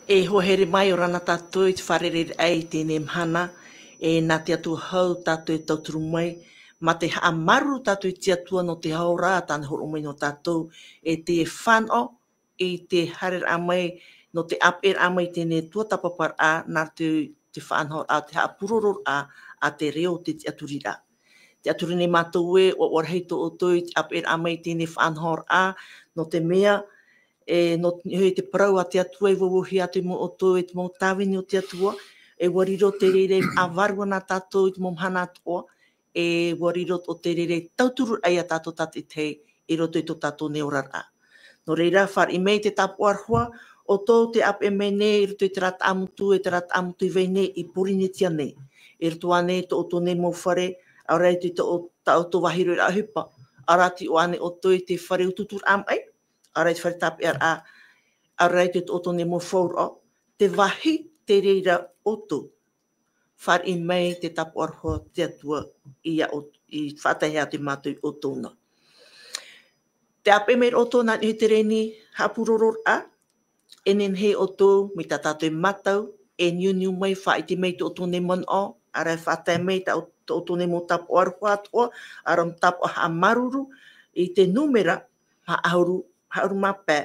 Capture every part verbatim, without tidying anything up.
E hoa here mai, ʻia ora na tātou i te fārereiraʻa i teie mahana, e nā te Atua hau tātou e tauturu mai, mā te haʻamāuruuru tātou i te Atua nō te hora tāna e hōroʻa mai nō tātou, e te fānaʻo i te haereraʻa mai, nō te ʻāpeʻeraʻa mai i teie tuatāpaparaʻa, nā roto i te faʻanahoraʻa, te haʻapurororaʻa a te reo, te tiʻaturiraʻa. Tiʻaturi nei mātou ē, ʻua, ʻua rahi tō ʻoutou i te ʻāpeʻeraʻa mai i teie faʻanahoraʻa, nō te mea, e, nō, nō te parau a te Atua e vauvaʻuhia atu iā ʻoutou, e te mau tāvini o te Atua, e ʻua riro te reira e faʻavārua na tātou i te mau mahana atoʻa, e ʻua riro tō te reira e tauturu ai iā tātou tātaʻitahi i roto i tō tātou nei oraraʻa. Nō reira, fāriʻi mai te tāpaʻo aroha, ʻoutou tē ʻāpeʻe mai nei i roto i terā taʻamotu, e terā taʻamotu i vai nei i Pōrīnetia nei. I roto ānei tō ʻoutou nei mau fare, ʻaore rā i te tō, tā ʻoutou vāhi roa ʻohipa, ʻaore rā tē ʻoaʻoa nei ʻoutou i te fare utuuturaʻa maʻi, ʻaore rā i te fare tāpeʻaraʻa, ʻaore rā i te tō ʻoutou nei mau fauraʻo, te vāhi tei reira ʻoutou. Fāriʻi mai te tāpaʻo aroha o te Atua iā ʻou-, i faʻatae atu iā mātou iā ʻoutou na. Tē ʻāpeʻe mai ra ʻoutou nā niʻa i te rēni haʻapurororaʻa, e nehenehe ʻoutou, mai tā tātou e mātau, e niuniu mai, faʻaʻite mai tō ʻoutou nei manaʻo, ʻaore rā e faʻatae mai tā ʻou-, tō ʻoutou nei mau tāpaʻo aroha atoʻa, ʻaore rā mau tāpaʻo haʻamāuruuru, i te nūmera, maha ʻahuru, maha ʻahuru mā pae,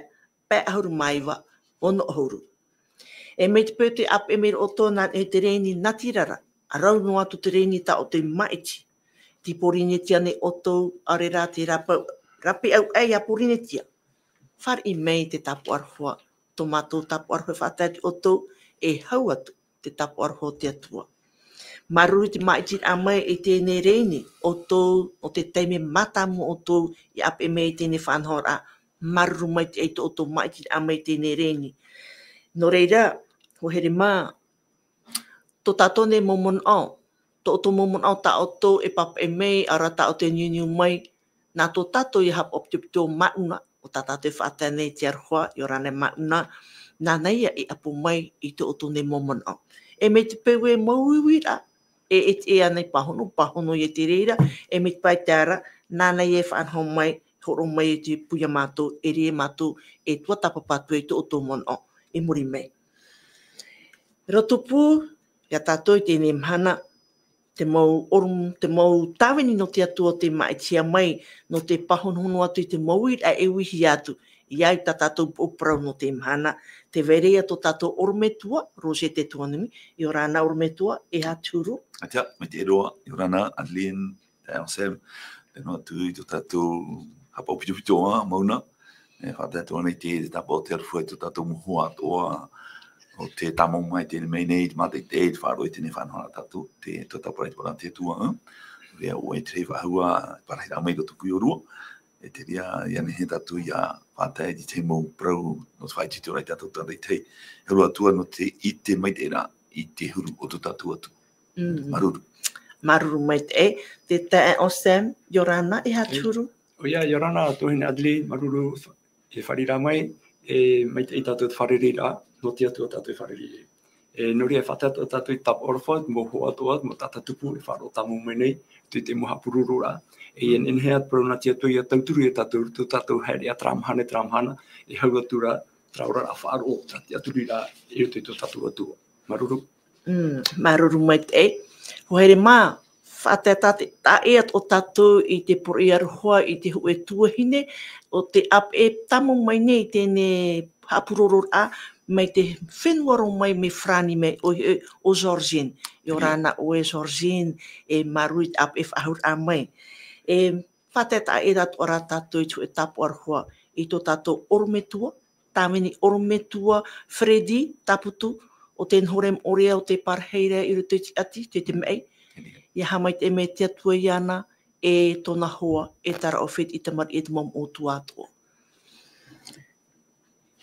pae ʻahuru mā iva, ono ʻahuru. E mai te peu tē ʻāpeʻe mai ra ʻoutou nā niʻa i te rēni natirara, ʻa rau noa atu te rēni tā ʻoutou māʻiti. Tei Pōrīnetia nei ʻoutou, ʻaore rā tē rāpae-, rāpae au ai iā Pōrīnetia. Fāriʻi mai te tāpaʻo aroha, tō mātou tāpaʻo aroha e faʻatae atu iā ʻoutou, e hau atu te tāpaʻo aroha o te Atua. Māuruuru i te māʻitiraʻa mai i teie rēni, ʻoutou, nō te taime mātāmua ʻoutou i ʻāpeʻe mai i teie faʻanahoraʻa, māuruuru maitaʻi tō ʻoutou māʻitiraʻa mai i teie rēni. Nō reira, hoa here mā, tō tātou nei mau manaʻo, tō ʻoutou mau manaʻo tā ʻoutou e pāpaʻi mai, ʻaore rā tā ʻoutou e niuniu mai, nā tō tātou ia haʻapaʻo pitopito māʻuna, ʻo tā tātou e faʻatae nei te aroha, ʻia ora na māʻuna, nāna ia e ʻapo mai i tō ʻoutou nei mau manaʻo. E mai te peu e mau uiuiraʻa, e, e, e ana i pāhono, pāhono ia te reira, e mai te pae te ara, nāna ia e faʻanaho mai, hōroʻa mai e te pū iā mātou, e riro mātou, e tuatāpapa atu ai tō ʻoutou manaʻo, i muri mai. Rotopū, iā tātou i teie mahana, te mau ʻorum-, te mau tāvini nō te Atua tē māʻitihia mai, nō te pāhonohono atu i te mau uiraʻa e uihia atu, ʻia au i tā tātou upoʻo parau nō teie mahana, tē vai ra ia tō tātou ʻorometua, Roger Tetuanumi, ʻia ora na ʻorometua, e aha te huru? ʻAita, maitaʻi roa, ʻia ora na, Adeline, Taeaʻe Anselme, tē nō atu i tō tātou haʻapaʻo pitopito ā, Mauna, e faʻatae atu ana i te, te tāpaʻo o te aroha i tō tātou mau hoa atoʻa, ʻo tē tāmau mai i teie nei, te mātaʻitaʻi, te faʻaroʻo i teie faʻanahoraʻa a tātou, te, tō tātou parau i te parau a te Atua, ā? Ia ʻoe te faʻahou, parahiraʻa mai i tō tātou pū ʻōrua, e te reira, ʻia nehenehe tātou ʻia faʻatae i te mau parau, nō te faʻaitoitoraʻa ia tātou tātaʻitahi. Hau atu ā nō te ʻite maitaʻi ra i te huru o tō tātou Atua. Mm. Māuruuru. Māuruuru maitaʻi. Te taeaʻe Anselme, ʻia ora na, e aha te huru? ʻOia, ʻia ora na, tuahine Adeline, māuruuru, e fāriʻiraʻa mai, e maitaʻi tātou te fārereiraʻa, nō te Atua tātou e fārerei. E, nō reira e faʻatae atu tātou i te tāpaʻo aroha, mau hoa atoʻa, mau taʻata tupu, e faʻaroʻo tāmau mai nei, i te mau haʻapurororaʻa. E, ʻia nehenehe ā te parau nā te Atua ʻia tauturu ia tātou, tō tātou haereʻa terā mahana, terā mahana, e hau atu ra, terā oraraʻa faʻaroʻo, terā tiʻaturiraʻa, i roto i tō tātou Atua. Māuruuru. Mm, māuruuru maitaʻi. Hoa here mā, faʻataetae atu ā tātou i te poroʻi aroha i te hōʻē tuahine, ʻo tē ʻāpeʻe tāmau mai nei i teie haʻapurororaʻa, mai te fenua rō mai, mai Farāni mai, ʻoia, ʻo Georgine. ʻIa ora na ʻoe Georgine, e māuruuru i te ʻāpeʻe faʻahou mai. E, faʻataetae atoʻa ra tātou i te hōʻē tāpaʻo aroha i tō tātou ʻorometua, tāvini ʻorometua Freddy Taputu, ʻo tē noho ra i te moʻorea, ʻo tē parahi ra i roto i te ʻati, te, te maʻi. ʻIa haʻamaitaʻi mai te Atua iāna, e tōna hoa, e terā ʻo Freddy, e te tamariʻi, e te mau ʻōtua atoʻa.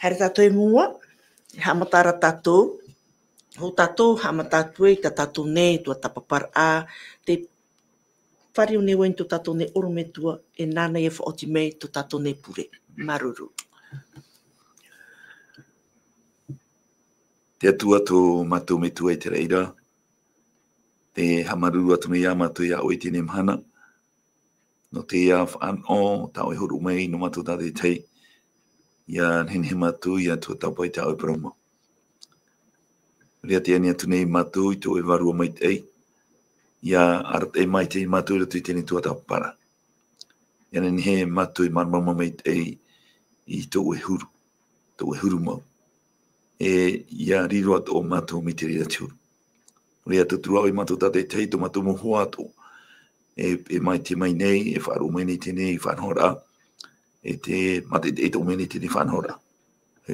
Haere tātou i mua, e haʻamata ra tātou, ʻo tātou, haʻamata atu ai tā tātou nei tuatāpaparaʻa, te fāriu nei vau i tō tātou nei ʻorometua, e nāna ia faʻaoti mai tō tātou nei pure. Māuruuru. Te Atua tō mātou Metua i te raʻi ra, tē haʻamāuruuru atu nei ā mātou iā ʻoe i teie mahana, nō te faʻanaho tā ʻoe e hōroʻa mai nō mātou tātaʻitahi, ʻia nehenehe mātou ʻia tuatāpapa i tā ʻoe parau mau. Nō reira tē ani atu nei mātou i tō ʻoe Vārua Maitaʻi, ʻia arataʻi maitaʻi mātou i roto i teie tuatāpaparaʻa. ʻIa nehenehe mātou e māramarama maitaʻi i tō ʻoe huru, tō ʻoe huru mau. E ʻia riro atoʻa mātou mai te reira te huru. Nō reira, tauturu ʻoe ia mātou tātaʻitahi, tō mātou mau hoa atoʻa. E, e maitaʻi mai nei, e faʻaroʻo mai nei i teie faʻanahoraʻa. E te mātaʻitaʻi atoʻa mai nei i teie faʻanahoraʻa.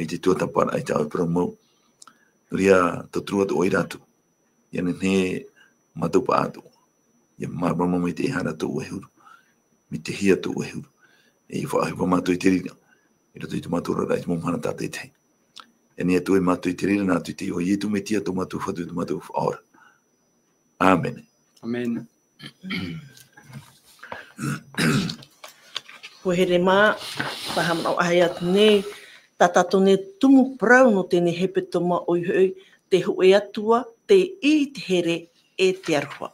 I te tuatāpaparaʻa i tā ʻoe parau mau. Nō reira, tauturu atoʻa ia rātou. ʻIa nehenehe mātou pāʻatoʻa. ʻIa māramarama maitaʻi ihora tō ʻoe huru. Mai te hia tō ʻoe huru. E ʻia faʻaʻohipa mātou i te reira. I roto i tō mātou oraraʻa i te mau mahana tātaʻitahi. E ani atu ē mātou i te reira nā te iʻoa o Ietu Metia tō mātou Fatu, tō mātou Faʻaora. ʻĀmene. ʻĀmene. Hoa here mā, faʻahaʻamanaʻo atu nei, tā tātou nei tumu parau nō teie hepetoma ʻoia hoʻi, te hōʻē Atua, tei ʻī i te here e te aroha.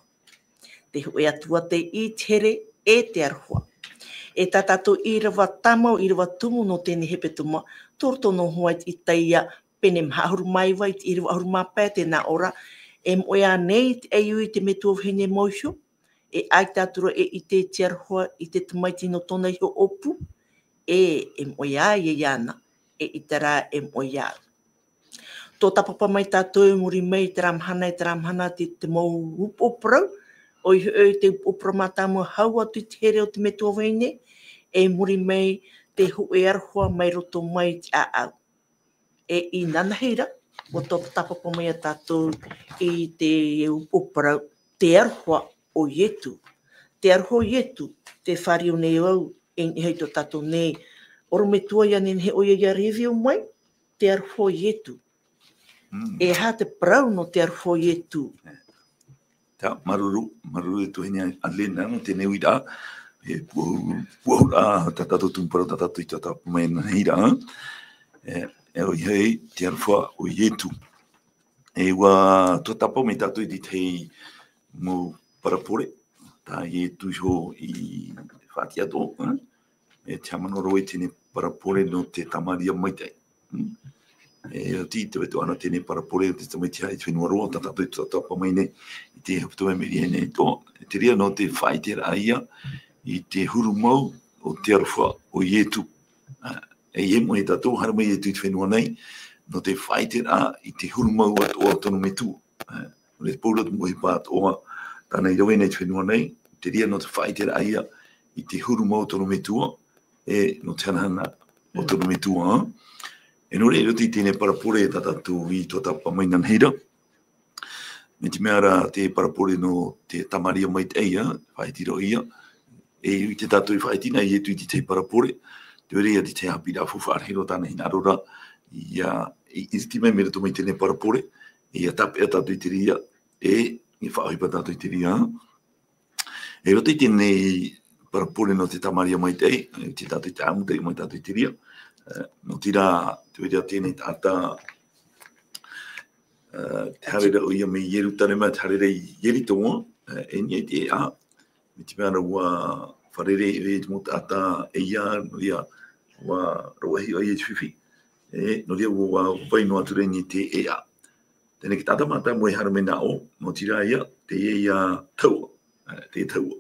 Te hōʻē Atua, tei ʻī i te here e te aroha. E tā tātou ʻīrava tāmau, ʻīrava tumu nō teie hepetoma, tō roto noa hoʻi i Isaia pene maha ʻahuru mā iva i te ʻīrava ʻahuru mā pae, tē nā ʻō ra, e moʻe ānei te ʻaiū i te metua vahine mau iho, e ʻaita atu ra e ʻite i te aroha i te tamaiti nō tōna iho ʻōpū, e, e moʻe ā ia iāna, eʻita rā e moʻe au. Tuatāpapa mai tātou i muri mai i terā mahana, i terā mahana te, te mau upoʻo parau, ʻoia hoʻi te upoʻo parau mātāmua, hau atu i te here o te metua vahine, e muri mai te hōʻē aroha mai roto mai i te ʻāʻau. E inanahi ra, ʻua tuatāpapa mai ia tātou i te upoʻo parau, te aroha o Ietu. Te aroha o Ietu, tē fāriu nei au, e niʻa iho i tō tātou nei ʻorometua, ʻia nehenehe ʻoia ʻia review mai, te aroha o Ietu. Mm. E aha te parau nō te aroha o Ietu? Tē, māuruuru, māuruuru e tuahine Alena, nō teie uiraʻa, e puahu-, puahuraʻa tā tātou tumu parau tā tātou i tuatāpapa mai nei ra. E, e ʻoia hoʻi, te aroha o Ietu. E ʻua tuatāpapa mai tātou i te tahi mau parabole, tā Ietu iho i faʻatiʻa atoʻa, e? E te haʻamanaʻo ra vau i teie parabole nō te Samaria maitaʻi. Mm. E oti, tē vai atoʻa na teie parabole o te tamaiti haʻa i te fenua roa, tā tātou i tuatāpapa mai nei i te hepetoma i maʻiri aʻe nei atoʻa. E te reira nō te faʻaʻiteraʻa ia i te huru mau o te aroha o Ietu. Ā, e ʻia moʻe tātou, haere mai Ietu i te fenua nei, nō te faʻaʻiteraʻa i te huru mau atoʻa o tōna metua. Ā, nō reira, Paula te mau ʻohipa atoʻa tāna i rave nei i te fenua nei, te reira nō te faʻaʻiteraʻa ia i te huru mau o tōna metua, e nō te hanahana o tōna metua. E nō reira, i roto i teie parabole tā tātou i tuatāpapa mai inanahi ra. Mai te mea ra te parabole nō te Samaria maitaʻi, ā, faʻaʻite roa ia. E ʻite tātou i faʻaʻite na Ietu i te tahi parabole, tē vai ra ia te tahi haʻapiʻiraʻa faufaʻa rahi roa tāna hinaʻaro ra, ʻia, i, i ʻiriti mai mai roto mai teie parabole, ʻia tāpeʻa tātou i te reira, e, ʻia faʻaʻohipa tātou i te reira. E roto i teie parabole nō te Samaria maitaʻi, e ʻite tātou i te ʻāmuiraʻa mai tātou i te reira, e, nō te reira, tē vai ra teie taʻata, e, tē haere ra ʻoia mai Ierutarema, tē haere ra i Ieriko, e, e niʻa i te ʻēʻa, mai te mea ra ʻua fārerei i te mau taʻata e ia, nō reira, ʻua ravahi ʻoia i te fifi, e, nō reira, ʻua, ʻua vai noa atu ra i niʻa i te ʻēʻa. Teie nei te taʻata mātāmua e haere mai nā ʻō, nō te reira ia, teie ia taua, e, teie taua.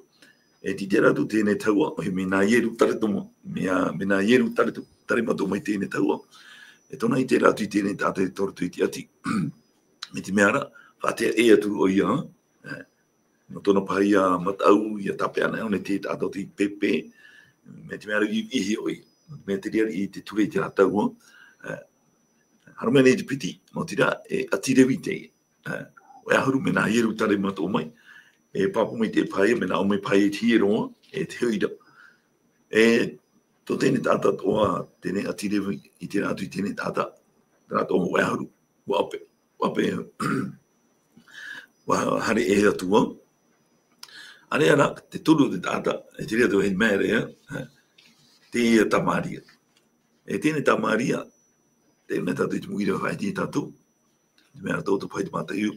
E ʻite ra atu teie nei taua, ʻoia mai nā Ierutarema, mai, ā, mai nā Ierutarema, Tarema atoʻa mai teie nei taua. E tōna ʻite ra atu i teie nei taʻata i tō rātou i te ʻati. Mai te mea ra, faʻaʻite atu ʻoia, e, nō tōna paʻi ia mataʻu, ʻia tāpeʻa ana ʻōna i te taʻata ʻo tei pēpē, mai te mea ra i, i hiʻo ʻoia. Mai te reira i te ture i terā taua, e, haere mai nei te piti, nō te reira, e ʻati Revi teie. E, ʻoe ʻahuru mai nā Ierutarema atoʻa mai. E pāpū mai te paʻi ia, mai nā ʻō mai paʻi ia i te hiero, e te hoʻi ra. E tō teie taʻata atoʻa, teie ʻati Revi, ʻite ra atu i teie taʻata, terā atoʻa mau ʻoe ʻahuru, ʻua ʻape, ʻua ʻape, ʻua haere ʻē atu ā. ʻĀreʻa rā, te toru o te taʻata, e te reira tō hei mea ra, e, teie Samaria. E teie Samaria, tē vai tātou i te mau ʻīrava faʻaʻite ia tātou, te mea ra tō te paʻi te Mātaio,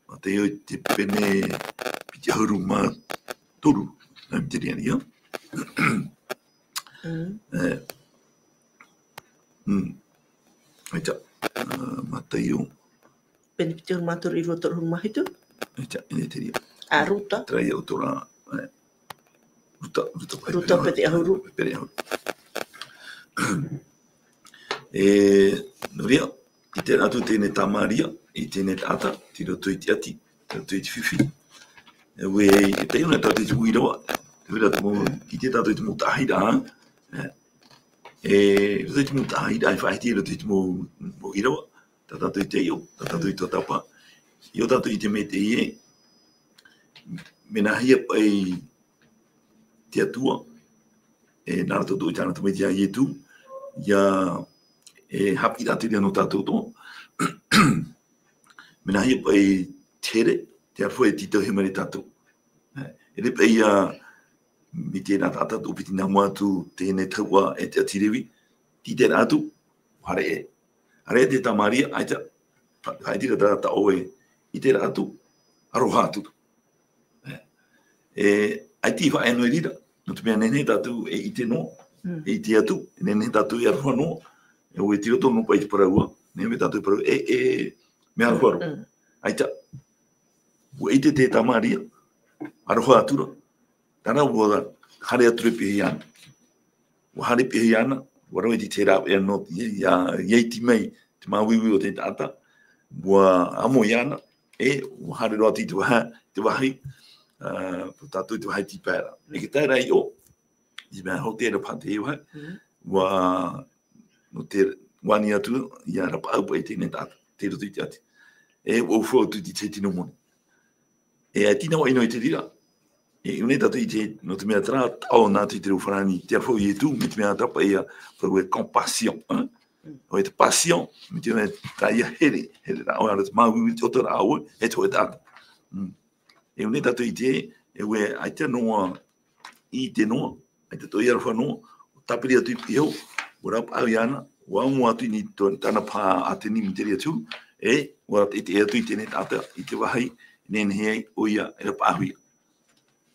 Mātaio i te pene piti ʻahuru mā toru, nā te reira ia. Mm. E, mm. ʻAita, ā, Mātaio. Pene piti ʻahuru mā toru, ʻīrava toru ʻahuru mā hitu. E, ʻaita, e te reira. A, Ruta. Terā ia ʻo tō ra, e, Ruta, Ruta, Ruta pene ʻahuru. Pene ʻahuru. E, nō reira, ʻite atu teie tamāria, i teie taʻata, tei roto i te ʻati, tei roto i te fifi. E, ʻua, e taiʻo nei tātou i te mau ʻīrava, te reira te mau, ʻite tātou i te mau taʻahiraʻa, e, e, roto i te mau taʻahiraʻa, e faʻahiti roto i te mau, mau ʻīrava, tā tātou i taiʻo, tā tātou i tōtapa, i ʻō tātou i te mea teie, mea nāhea paʻi te Atua, e, nā roto i tāna tamaiti a Ietu, ʻia, e, haʻapiʻiraʻa te reira nō tātou atoʻa. Mea nāhea paʻi te here, te aroha e tītauhia mai nei tātou. E, ʻere paʻi ia, mai te nā tā tātou piti nā mua atu, teie tahuʻa e te ʻāti Revi, tītauhia atu, haere ē. Haere ē te tamāria, ʻaita, fa-, faʻaʻiteraʻa tā, tā ʻoe, ʻiteraʻa atu, aroha atu. E, e, ʻaita i faʻaea noa i reira, nō te mea nehenehe tātou e ʻite noa, Mm. e ʻite atu, nehenehe tātou e aroha noa, e ʻua tei roto noa paʻi te parau, nehenehe tātou e parau, e, e, mea aroha roa. Mm. ʻAita, ʻua ʻite te tamāria, aroha atu ra, terā ʻua haere atu ra e pihaʻi iāna. ʻUa haere pihaʻi iāna, ʻua rave i te rāveʻa nō, ʻia, ʻia, ʻia iti mai te māuiui o te taʻata, ʻua amo iāna, e, ʻua haere roa atu i te vāhi, te vāhi, ā, tā tātou i te vāhi tīpaeraʻa. E te tae ra i ʻō, i te mea hōʻē ra paha te vāhi, Mm. ʻua, nō te, ʻua ani atu, ʻia rapaʻau paʻi teie taʻata, tei roto i te ʻati. E, ʻua ʻaufau atu i te tino moni. E, ʻaita i nā vāhi noa i te reira. E, ʻua ʻite tātou i te, nō te mea terā, taʻo nā te, te reo farāni, te aroha o Ietu, mai te mea terā paʻi ia, parau e compassion, hein? Mm. ʻO te passion, mai te mea terā ia here, here rā, ʻo ara te māuiui te ʻoto ra ʻoe, e te hōʻē taʻata. Mm. E, ʻua ʻite tātou i te, e, ʻua, ʻaita noa, ʻite noa, ʻaita tō ia aroha noa, ʻua tāpiri atu i pihaʻi iho, ʻua rapaʻau iāna, ʻua amo atu i niʻa i tō, tāna paha ʻāteni mai te reira te huru, e, ʻua teitei atu i teie taʻata, i te vāhi, nehenehe ai, ʻoia, e rapaʻau ia.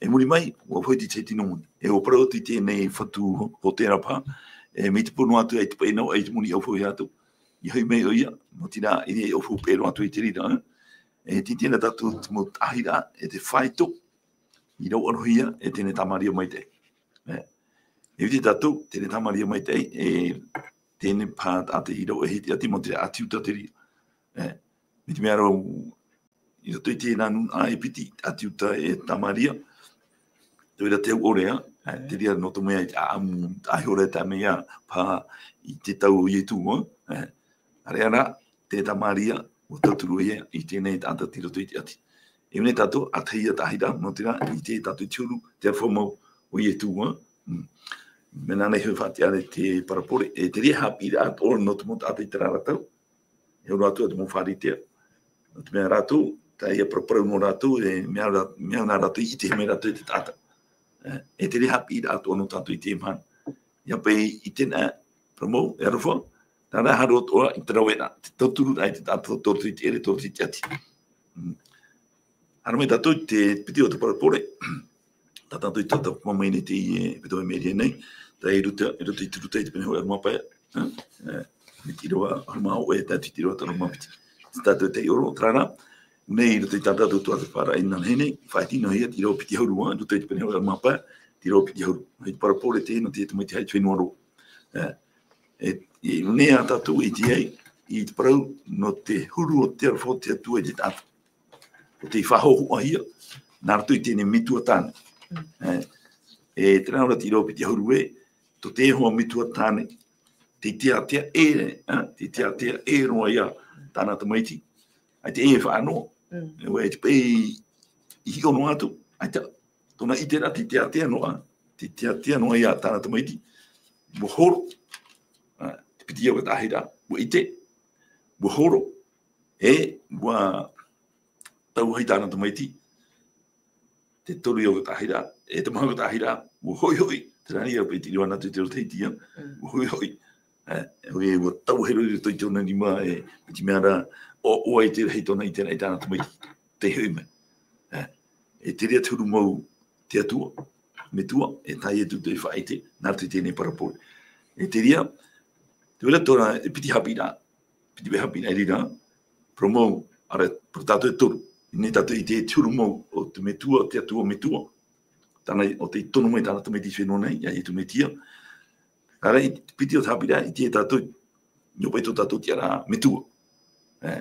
E muri mai, ʻua hoʻi te tino moni. E ʻua parau atu i teie fatu hōtēra paha, e, mai te peu noa atu ai te paʻi nā, ai te moni ʻaufau atu. ʻIa hoʻi mai ʻoia, nō te reira, i ʻaufau paʻi noa atu i te reira, e. E, tei teie tātou te mau taʻahiraʻa, e te faito, i rauʻarohia, e teie tamāria maitaʻi. E, e ʻite tātou, teie tamāria maitaʻi, e, teie paha taʻata i rave i te ʻati, mau te ʻāti Iuta te reira. E, mai te mea ra, i roto i te nūnaʻa e piti, ʻāti Iuta e Samaria, te reira te hau ʻore, e, te reira nō te mea i te ʻāʻamu, ʻaita ʻoia e tae mai paha i te tau o Ietu, e, ʻāreʻa rā, te Samaria, ʻua tauturu ia i teie taʻata tei roto i te ʻati. E ʻua tātou, ʻa tahi ia taʻahiraʻa, nō te reira, ʻite tātou te huru, te aroha mau o Ietu, e. Mm. Mea nā nei hoʻi faʻatiʻa ra te parabole, e te reira haʻapiʻiraʻa atoʻa nō te mau taʻata i terā ra tau. E ʻō atu ā te mau Pharisea. Nō te mea rātou, tā ia paraparau nō rātou, e mea ra-, mea nā rātou i ʻitehia mai rātou e te taʻata. E, e te reira haʻapiʻiraʻa atoʻa nō tātou i teie mahana. ʻIa paʻi i teie, parau mau, e aroha, terā rā haere atoʻa i te raveraʻa, te tauturu ra i te taʻata tei roto i te ʻere, tei roto i te ʻati. Mm. Haere mai tātou i te piti o te parabole. Tā tātou i tautapa mai nei teie, e, piti o Mōse nei. Terā i Ruta, i Ruta, i te Ruta i te pene hōʻē ʻahuru mā pae. E, e, mai te ʻīrava ʻahuru mā hōʻē, e tae atu i te ʻīrava toru ʻahuru mā piti. Tātou taiʻo roa, terā rā. Nei i roto i tā tātou tuatāpaparaʻa i nānahi nei, faʻaʻite noa hia te ʻīrava piti ʻahuru, e, Ruta i te pene hōʻē ʻahuru mā pae, te ʻīrava piti ʻahuru. Hei te parabole teie nō te tamaiti haʻi fenua roa. E, e, e, nei ā tātou i ʻite ai, i te parau nō te huru o te aroha o te Atua i te taʻata. ʻO tei faʻahōhoʻahia, nā roto i teie metua tāne. Mm. E, e terā rā te ʻīrava piti ʻahuru ē, tō te Iehova metua tāne, tei teatea ʻē, e, tei teatea ʻē roa ia tāna tamaiti. ʻAita e faʻanoa. Mm. E, e te paʻi i hiʻo noa atu, ʻaita, tōna ʻiteraʻa tei teatea noa, tei teatea noa ia tāna tamaiti. ʻUa horo, e, te piti ʻīrava taʻahiraʻa, ʻua ʻite, ʻua horo, e, ʻua tauahi tāna tamaiti, te toru ʻīrava taʻahiraʻa, e te maha taʻahiraʻa, ʻua hoʻihoʻi, terā ia paʻi te ʻīrava nā te tiro teiti ia, Mm. ʻua hoʻihoʻi, e, e, ʻua tauahi roa i roto i tōna rima, e, mai te mea ra, ʻoaʻoa i te rahi tōna ʻiteraʻa i tāna tamaiti, tei hoʻi mai. E, e te reira te huru mau te Atua, metua, e tā Ietu tei faʻaʻite, nā roto i teie parabole. E te reira, te reira tōna, e piti haʻapiʻiraʻa, piti pae haʻapiʻiraʻa i reira, parau mau, ʻaore, parau tātou e toru. ʻIa nehenehe tātou i ʻite e te huru mau o te metua, te Atua metua. Tāna, ʻo tei tono mai tāna tamaiti i te fenua nei, ʻia Iesu Mesia. Ka rā, i te piti o te haʻapiʻiraʻa, i ʻite tātou, ʻia ʻō paʻi tō tātou tiʻaraʻa metua. E,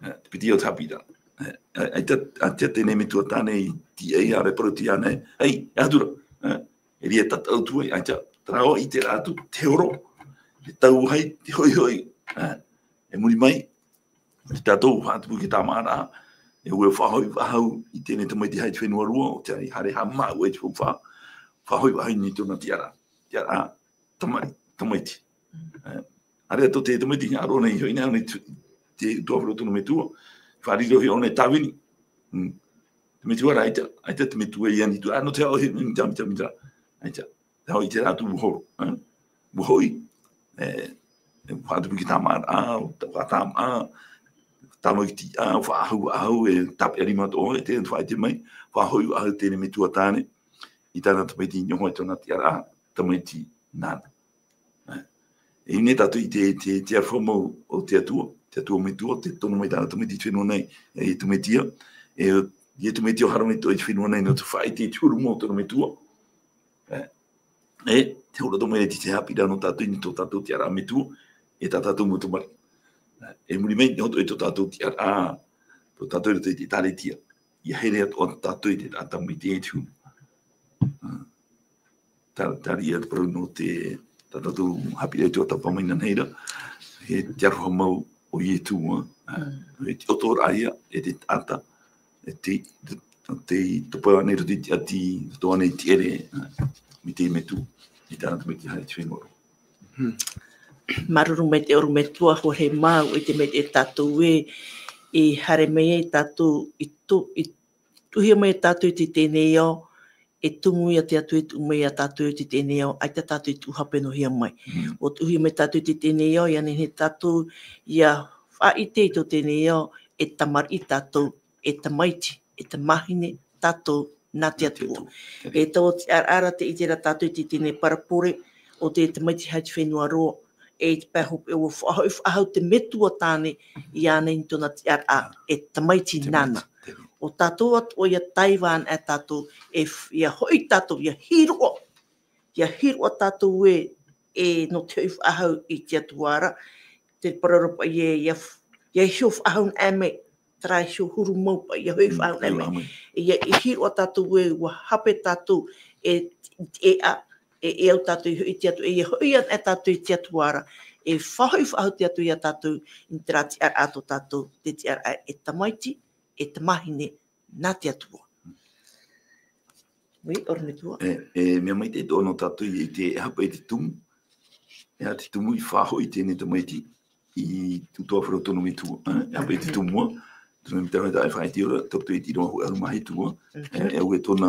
e, te piti o te haʻapiʻiraʻa. E, e, ʻaita, ʻaita teie metua tāne i tīaʻi, ʻaore parau atu iāna, hei, e atura. E, e riro tātou atu ai, ʻaita, terā ʻoe i ʻite ra atu, te horo, te tauahi, te hoʻihoʻi. E, e muri mai, i tātou faʻatupu i te tāmāʻaraʻa, e ʻua faʻahoʻi faʻahou i teie tamaiti haere i te fenua roa, ʻo tei haere haʻamāuʻa i te faufaʻa, faʻahoʻi faʻahou i niʻa i tōna tiʻaraʻa, tiʻaraʻa, tamai-, tamaiti. E, ʻaore atoʻa te tamaiti, ʻaore ʻōna i hoʻi nei, ʻōna i te, te tuatāpaparaʻa o tōna metua, faʻariro hoʻi ʻōna e tāvini. Mm. Te metua rā, ʻaita, ʻaita te metua i ani atu, ʻā, nō te aha ʻoe i hoʻi nei, mita, mita, mita. ʻAita. Te hoʻi i terā atu ʻua horo, e? ʻUa hoʻi, e, e faʻatupu i te tāmāʻaraʻa, ʻo te faʻatāmā, tāmau i te tiʻa, faʻahoʻi faʻahou, e tāpeʻa rima atoʻa, e te faʻaʻite mai, faʻahoʻi faʻahou teie metua tāne, i tāna tamaiti i niʻa hoʻi i tōna tiʻaraʻa, tamaiti nāna. E, e ʻia nehenehe tātou i ʻite, te, te aroha mau o te Atua, te Atua metua, tei tono mai tāna tamaiti i te fenua nei, e Iesu Mesia, e, Iesu Mesia ʻua haere mai atoʻa i te fenua nei, nō te faʻaʻite i te huru mau o tōna metua. E, e, te hora atoʻa mai i te haʻapiʻiraʻa nō tātou i niʻa i tō tātou tiʻaraʻa metua, e tā tātou mau tamariʻi. E, e muri mai, nō tō, i tō tātou tiʻaraʻa, tō tātou i roto i te ʻĒkālesia. ʻIa haere atoʻa tātou i te taʻata mai te huru. Ā, tā, tā reira te parau nō te, tā tātou haʻapiʻiraʻa i te tapa mai nāna reira, e te aroha mau o Iesu, ā, Mm. e te ʻoto ra ia, e te taʻata, e te, te, te topa nei roto i te ʻati, topa nei te ʻere, ā, mai te metua, i tāna tamaiti haere i te fenua roa. Hmm. Māuruuru maitaʻi ʻorometua, ʻua haere mau, e te mea tātou e, e haere mai ai tātou, i tu-, i tuʻuhia mai tātou i teie nei ao, e tumu ia te Atua e tuʻu mai ia tātou i teie nei ao, ʻaita tātou e tuʻu hāpenohia mai. Mm. ʻUa tuʻuhia mai tātou i teie nei ao, ʻia nehenehe tātou, ʻia faʻaʻite i tō teie nei ao, e tamariʻi tātou, e tamaiti, e tamāhine tātou, nā te Atua. Nā te Atua. E taua tiʻaraʻa ra tē ʻite ra tātou i teie nei parabole, ʻo te tamaiti haere i te fenua roa, e i te pae hopeʻa ʻua faʻahoʻi faʻahou te metua tāne, iāna i tōna tiʻaraʻa, e tamaiti nāna. Tamaiti, te reira. ʻO tātou atoʻa ʻia taiva anaʻe tātou, e f-, ʻia hoʻi tātou, ʻia hiroʻa, ʻia hiroʻa tātou ē, e nō te hoʻi faʻahou i te Atua ra, te parau ra paʻi ē, ʻia f-, ʻia hiʻo faʻahou anaʻe mai, terā hiʻo huru mau paʻi, ʻia hoʻi Mm, faʻahou anaʻe mai. Amen. E ʻia, e hiroʻa tātou ē, ʻua hape tātou, e, e a, e, e au tātou i hoʻi i te Atua, e ʻia hoʻi anaʻe tātou i te Atua ra, e faʻahoʻi faʻahou te Atua ia tātou, i terā tiʻaraʻa tō tātou, te tiʻaraʻa e tamaiti, e tamāhine, nā te Atua. Oui, ʻorometua. E, e, mea maitaʻi atoʻa nō tātou i te, e aha paʻi te tumu, e aha te tumu i faʻahoʻi i teie tamaiti, i te utuāfare o tōna metua, e, e aha paʻi te Mm. tumu, tōna metua e faʻaʻite ra, tauturu i te ʻīrava hōʻē ʻahuru mā hitu, e, Mhm. e, ʻua tōna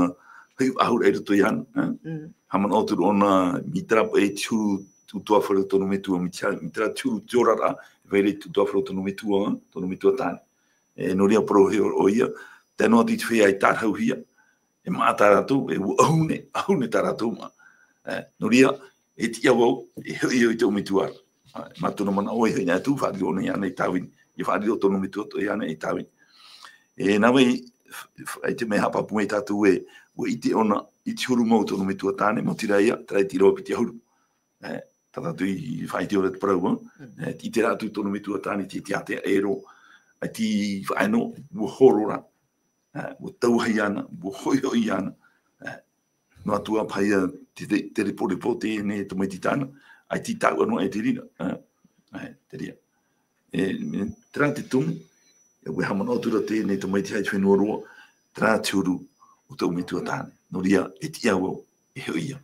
hoʻi faʻahou i roto iāna, e. Mm. Haʻamanaʻo atu ra ʻōna, mai terā paʻi te huru utuāfare o tōna metua, mai te, mai terā te huru te oraraʻa, e vai ra i te utuāfare o tōna metua, tōna metua tāne. E, nō reira parau hoʻi ʻoia, tae noa atu i te feiā i tārahuhia, e maʻa tā rātou, e ʻua ʻahune, ʻahune tā rātou maʻa. E, nō reira, e tiʻa vau, e hoʻi au i tōʻu metua ra. E, mā tōna manaʻo e hoʻi anaʻe atu, faʻariro ʻōna iāna ei tāvini. E faʻariro tōna metua atoʻa iāna ei tāvini. E, nā vai, f-, f-, i te mea haʻapāpū mai tātou ē, ʻua ʻite ʻōna, i te huru mau tōna metua tāne, maoti rā ia, terā i te ʻīrava piti ʻahuru. E, tā tātou i faʻaʻite ora te parau, Mm. e, i terā atu tōna metua tāne te, te ātea ʻēro, ʻaita i faʻaea noa, ʻua horo ra, e, ʻua tauahi iāna, ʻua hoʻihoʻi iāna, e, noa atu ā paʻi ia te, te, te reporepo teie tamaiti tāna, ʻaita i tāuʻa noa e te reira, e, e, te reira. E, e, terā te tumu, e ʻua haʻamanaʻo atu ra teie tamaiti haere i te fenua roa, terā te huru o tōʻu metua tāne. Nō reira, e tiʻa vau, e hoʻi ia.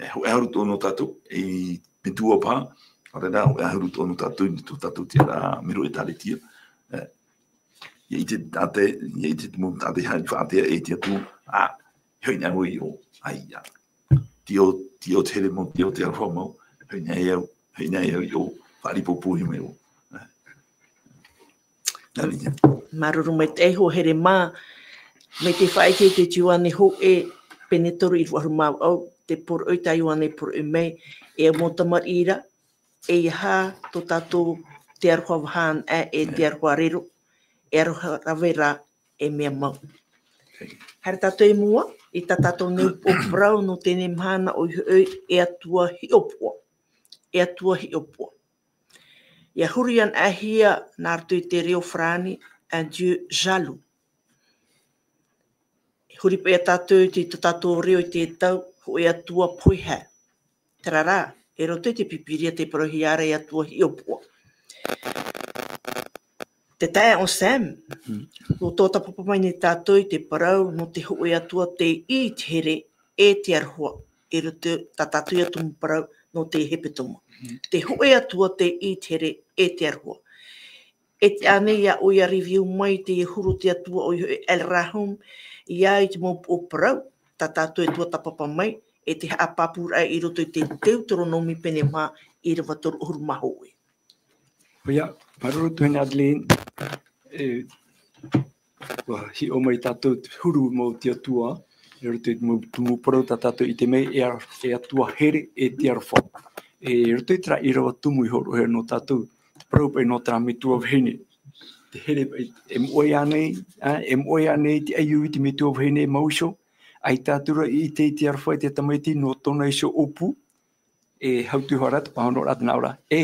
E hōʻē ʻahuru atoʻa nō tātou, e metua paha, ʻaore rā, hōʻē ʻahuru atoʻa nō tātou, i tō tātou tiʻaraʻa mero ʻĒkālesia. E, ʻia ʻite tātou, ʻia ʻite te mau tātou i faʻaʻite, e ʻite atu, ā, e hoʻi anaʻe vau i ʻō, ʻaita. Tiʻa, tiʻa te here mau, tiʻa te aroha mau, hoʻi anaʻe au, hoʻi anaʻe au i ʻō, faʻaripopohia mai vau. Nā reira. Māuruuru maitaʻi, ʻua haere mā, mai te faʻaʻite i te Ioane hōʻē, pene toru ʻīrava ʻahuru mā vaʻu, te poroʻi tā Ioane poroʻi mai, e au mau tamariʻi ra, e aha tō tātou te aroha vaha anaʻe, e te aroha rero, e aroha rave rā e mea mau. Haere tātou i mua, i tā tātou nei upoʻo parau nō teie mahana ʻoia hoʻi e Atua Hiʻopoʻa. E Atua Hiʻopoʻa. ʻIa huri anaʻe hia nā roto i te reo farāni, un Dieu jaloux. E huri paʻi ia tātou i te, tō tātou reo i te tau, hōʻē Atua poihaʻa. Terā rā, i roto i te Pīpīria tē parauhia ra e Atua Hiʻopoʻa. Te taeaʻe Anselme, Mm. ʻua tāpapa mai nei tātou i te parau nō te hōʻē Atua tei ʻī i te here e te aroha, i roto tā tātou ia tumu parau nō te hepetoma. Mm. Te hōʻē Atua tei ʻī i te here e te aroha. E te ʻānei ia ʻoe ʻia review mai te huru o te Atua ʻoia hoʻi El Rahum, ʻia i te mau upoʻo parau, tā tātou e tuatāpapa mai, e te haʻapāpūraʻa i roto i te Teuteronome pene maha ʻīrava toru ʻahuru mā hōʻē. ʻOia, māuruuru tuahine Adeline, e, ʻua hiʻo mai tātou te huru mau o te Atua, i roto i te mau, te mau parau tā tātou i ʻite mai, e a-, e Atua here e te aroha. E, i roto i terā ʻīrava tumu i hōroʻahia nō tātou, te parau paʻi nō terā metua vahine. Te here paʻi, e moʻe ānei, ā, e moʻe ānei te ʻaiū i te metua vahine mau iho, ʻaita atu ra i ʻite i te aroha i te tamaiti nō tōna iho ʻōpū, e hautuhara te pāhonoraʻa tē nā ʻō ra, e,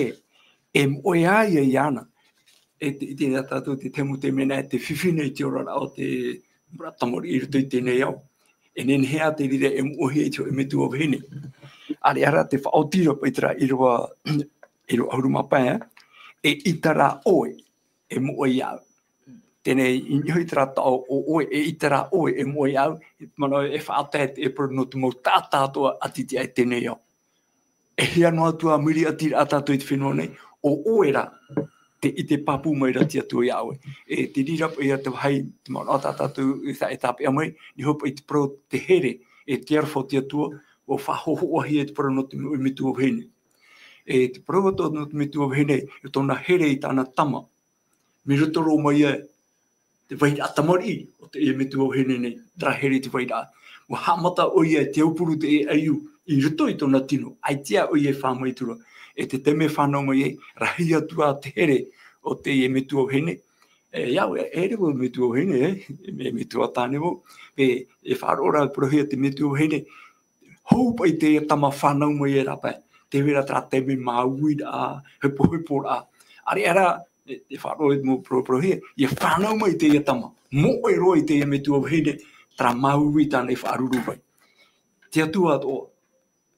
e moʻe ā ia iāna. E te, i te, ia tātou te temu te mea nā, e te fifi nei te oraraʻa o te mea tamariʻi i roto i teie nei ao. E nehenehe ā te reira e moʻehia i te hōʻē metua vahine. ʻĀreʻa rā te faʻaoti ra paʻi terā ʻīrava, ʻīrava ʻahuru mā pae, e ʻita rā ʻoe, e moʻe iāʻu. Teie nei, i niʻa hoʻi terā taʻo ʻo ʻoe, e ʻita rā ʻoe, e moʻe iāʻu, e manaʻo e faʻatae te parau nō te mau taʻata atoʻa ʻati i teie nei ao. E hia noa atu ā muri ʻati ra tātou i te fenua nei, ʻo ʻoe rā, te, i te pāpū mai ra te Atua iā ʻoe. E te reira paʻi ia te vāhi, te manaʻo tā tātou i tā-, e tāpeʻa mai, i niʻa hoʻi i te parau te here, e te aroha o te Atua, ʻua faʻahōhoʻahia te parau nō te metua vahine. E te parau atoʻa nō te metua vahine, e tōna here i tāna tama. Mai roto roa mai ia te vairaʻa tamariʻi o teie metua vahine nei, terā here i te vairaʻa. ʻUa haʻamata ʻoia i te aupuru teie ʻaiū i roto i tōna tino, ʻaita ʻoia e fā mai atu ra. E te taime e fānau mai ai, rahi atu ā te here o teie metua vahine. E, iāʻu, e, e reva metua vahine, e, e metua tāne vau. E, e faʻaroʻo ra, parauhia te metua vahine, hou paʻi teie tama fānau mai e rāpae. Tē vai ra terā taime māuiraʻa, hepoheporaʻa. ʻĀreʻa rā, e, e faʻaroʻo i te mau parau, parauhia, ʻia fānau mai teie tama. Moʻe roa i teie metua vahine, terā māuiui tāna i faʻaruru mai. Te Atua atoʻa,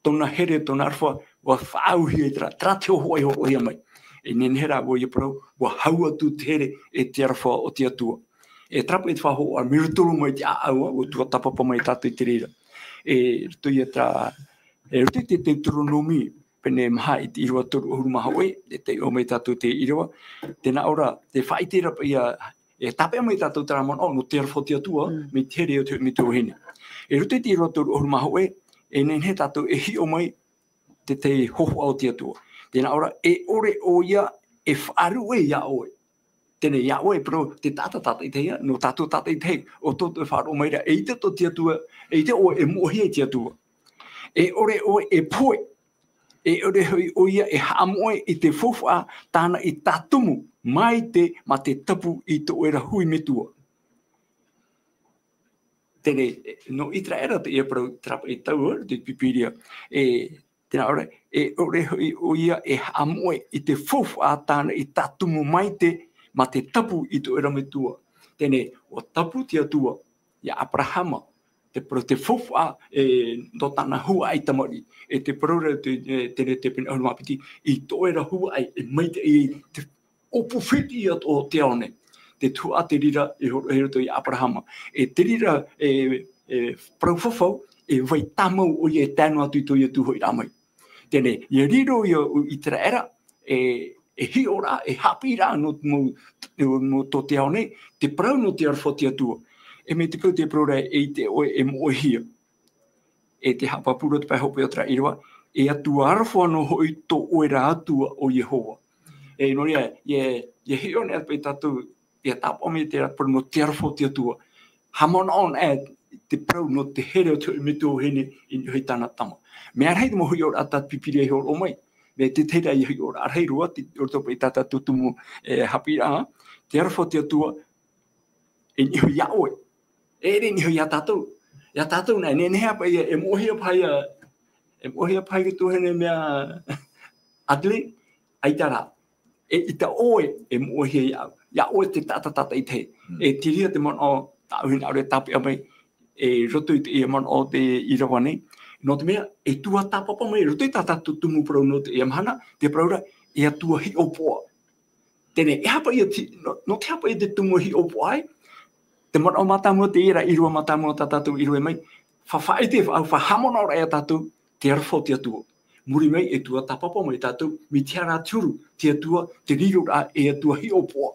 tōna here, tōna aroha, ʻua faʻaauhia i terā, terā te hōhoʻa i hōroʻahia mai. E nehenehe rā vau ʻia parau, ʻua hau atu te here, e te aroha o te Atua. E terā paʻi te faʻahōhoʻa, mai roto roa mai te ʻāʻau, ʻua tuatāpapa mai tātou i te reira. E roto ia terā, e roto i te Teuteronome, pene maha i te ʻīrava toru ʻahuru mā hōʻē, e taiʻo mai tātou te ʻīrava, tē nā ʻō ra, tē faʻaʻite ra paʻi ia, e tāpeʻa mai tātou terā manaʻo, nō te aroha o te Atua, Mm. mai te here o te metua vahine. E roto i te ʻīrava toru ʻahuru mā hōʻē, e nehenehe tātou e hiʻo mai, te, te hōhoʻa o te Atua. Tē nā ʻō ra, e ʻore ʻoia e faʻaruʻe iā ʻoe. Teie nei iā ʻoe, parau, te taʻata tātaʻitahi, nō tātou tātaʻitahi, ʻo tō te faʻaroʻo mai ra, e ʻite atoʻa te Atua, e ʻite ʻoe e moʻehia e te Atua. E ʻore ʻoe e pohe, e ʻore hoʻi ʻoia e haʻamoʻe i te faufaʻa tāna i tātumu, mai te, mā te tapu i tō ʻoe ra hui metua. Teie nei, nō ʻĪteraʻera teie parau, terā paʻi tau, te Pīpīria. E, tē nā ʻō ra, e ʻore hoʻi ʻoia e haʻamoʻe i te faufaʻa tāna i tātumu mai te, mā te tapu i tō ʻoe ra metua. Teie nei, ʻua tapu te Atua, iā ʻAperahama, te parau te faufaʻa, e, nō tāna huaʻai tamariʻi. E te parau ra, te, e, teie nei te pene ʻahuru mā piti, i tō ʻoe ra huaʻai, e maitaʻi te ʻōpū fētiʻi atoʻa o te ao nei. Te tuhaʻa te reira i hōroʻahia i roto iā ʻAperahama. E te reira, e, e, parau fafau, e vai tāmau ʻoia e tae noa atu i tō ʻoe tuhaʻa mai. Teie nei, ʻia riro ia ʻo ʻĪteraʻera, e, e hiʻoraʻa, e haʻapiʻiraʻa nō, nō, nō tō te ao nei, te parau nō te aroha o te Atua. E mai te parau, te parau ra, e ʻite ʻoe e moʻehia. E te haʻapāpū ra te pae hopeʻa o terā ʻīrava, e Atua aroha noa hoʻi tō ʻoe ra Atua ʻo Iehova. E nō reira, ʻia, ʻia hiʻo nei paʻi tātou, ʻia tāpaʻo mai terā parau nō te aroha o te Atua. Haʻamanaʻo anaʻe te parau nō te here o te metua vahine i niʻa i tāna tama. Mea rahi te mau hiʻoraʻa tā te Pīpīria i hōroʻa mai. Mea te tahi ra ʻia hiʻoraʻa rahi roa, te, o roto paʻi tā tātou tumu, e, haʻapiʻiraʻa, te aroha o te Atua, E niʻa iho iā ʻoe. E ʻere niʻa iho iā tātou. Iā tātou nei, nehenehe paʻi, e moʻehia paʻi, e moʻehia paʻi te tuahine mea Adelaide, ʻaita rā. E ʻaita ʻoe, e moʻehia iā, iā ʻoe te taʻata tātaʻitahi. Mm. E te reira te manaʻo, tāʻu hinaʻaro e tāpeʻa mai, e roto i teie manaʻo o te ʻīrava nei. Nō te mea, e tuatāpapa mai, roto i tā tātou tumu parau nō teie mahana, te parau ra, e Atua hiʻopoʻa. Teie, e aha paʻi te, nō, nō te aha paʻi te tumu hiʻopoʻa ai? Te manaʻo mātāmua, teie ra ʻīrava mātāmua tā tātou i rave mai. Fa-, faʻaʻite, fa-, faʻahaʻamanaʻo ra ia tātou, te aroha o te Atua. Muri mai, e tuatāpapa mai tātou, mai te aha rā te huru, te Atua, te riro ra, e Atua hiʻopoʻa.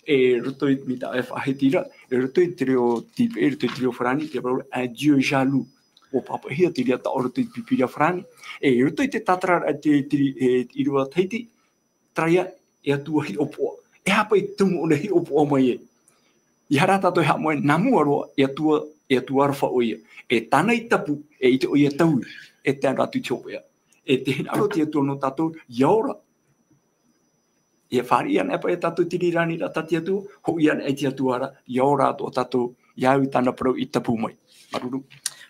E roto i, mai tā e faʻahiti ra, e roto i te reo tīpē, e roto i te reo farāni, te parau ra, un Dieu jaloux. ʻUa pāpaʻihia te reira taʻo roto i te Pīpīria farāni. E roto i te tātara, e te, te, e, ʻīrava Tahiti, terā ia, e Atua hiʻopoʻa. E aha paʻi te tumu ʻōna hiʻopoʻa mai ai? ʻEiaha rā tātou e haʻamau, nā mua roa, e Atua, e Atua aroha ʻoia. E tāna i tapu, e ʻite ʻoia e taui, e tae noa atu i te hopeʻa. E te hinaʻaro o te Atua nō tātou, ʻia ora. E fāriʻi anaʻe paʻi ia tātou i te reira aniraʻa tā te Atua, hoʻi anaʻe i te Atua ra, ʻia ora atoʻa tātou, ʻia au i tāna parau i tapu mai. Māuruuru.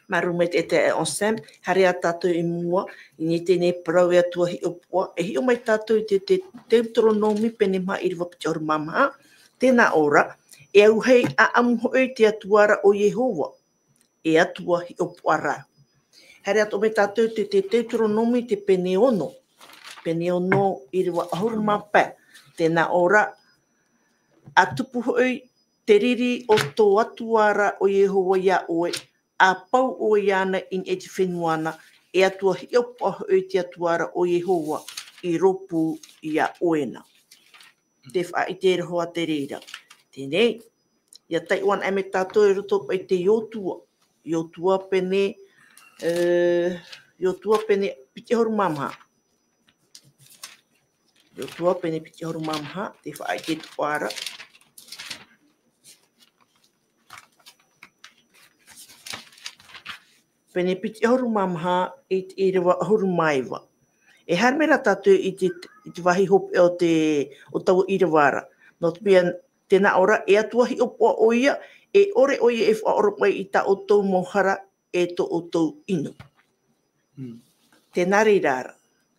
Māuruuru maitaʻi e te Anselme, haere ā tātou i mua, i niʻa i teie parau e Atua hiʻopoʻa, e hiʻo mai tātou i te, te Teuteronome pene maha ʻīrava piti ʻahuru mā maha, tē nā ʻō ra, e auahi ʻāʻamu hoʻi te Atua ra ʻo Iehova, e Atua hiʻopoʻa rā. Haere atoʻa mai tātou i te, te Teuteronome te pene ono, pene ono ʻīrava ʻahuru mā pae, tē nā ʻō ra, ʻA tupu hoʻi te riri o tō Atua ra ʻo Iehova iā ʻoe, ʻa pau ʻoe iāna i niʻa i te fenua na, e Atua hiʻopoʻa hoʻi te Atua ra ʻo Iehova i rōpū iā ʻoe na. Te faʻaʻite roa te reira. Teie, ʻia taiʻo anaʻe mai tātou i roto paʻi i te Iosua. Iosua pene, e, Iosua pene piti ʻahuru mā maha. Iosua pene piti ʻahuru mā maha, te faʻaʻite atoʻa ra. Pene piti ʻahuru mā maha i te ʻīrava ʻahuru mā iva. E haere mai rā tātou i te, i te vāhi hopeʻa o te, o taua ʻīrava ra. Nō te mea, tē nā ʻō ra, e Atua hiʻopoʻa ʻoia, e ʻore ʻoia e faʻaora mai i tā ʻoutou mau hara, e tō ʻoutou ʻino. Mm. Tē nā reira ra,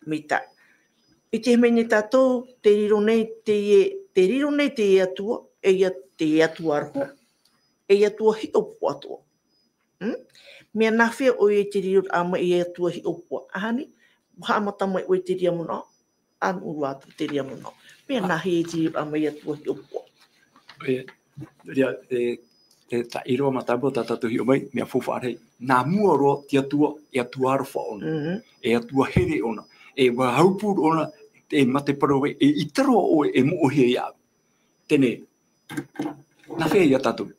mai tā. ʻIte mai nei tātou, te riro nei teie, te riro nei teie Atua, e ia, teie Atua aroha, e Atua hiʻopoʻa atoʻa. Mm? Mea nāfea ʻoia i te riro mai i te Atua hiʻopoʻa? Ahani, haʻamata mai ʻoe i te reira manaʻo, ʻa nuʻu atu i te reira manaʻo. Mea nāhea i te riro mai i te Atua hiʻopoʻa? E, ia, e, e, tā ʻīrava mātāmua tā tātou hiʻo mai, mea faufaʻa rahi. Nā mua roa te Atua, e Atua aroha ʻōna. Mhm. E Atua here ʻōna. E ʻua haʻapū ʻōna, e mā te parau ē, e ʻaita roa ʻoe e moʻehia iāʻu. Teie, nāfea ia tātou?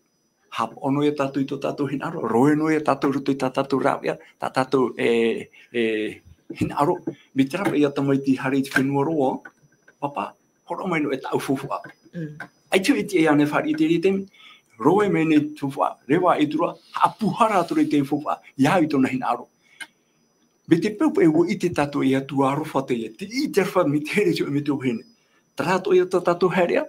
Haʻapaʻo noa ia tātou i tō tātou hinaʻaro, roe noa ia tātou i roto i tā tātou rāveʻa, tā tātou, e, e, hinaʻaro, mai terā paʻi ia tamaiti haere i te fenua roa, pāpā, hōroʻa mai noa e tāʻu faufaʻa. Mm. ʻAita e tiʻa iāna e fāriʻi i te reira taime, roe mai nei te faufaʻa, reva ʻaita roa, haʻapūhara atu ra i te faufaʻa, ʻia au i tōna hinaʻaro. Mai te peu paʻi ʻua ʻite tātou e Atua aroha teie, te ʻite aroha mai te here i te, mai te vahine. Terā atoʻa ia tā tātou haereʻa,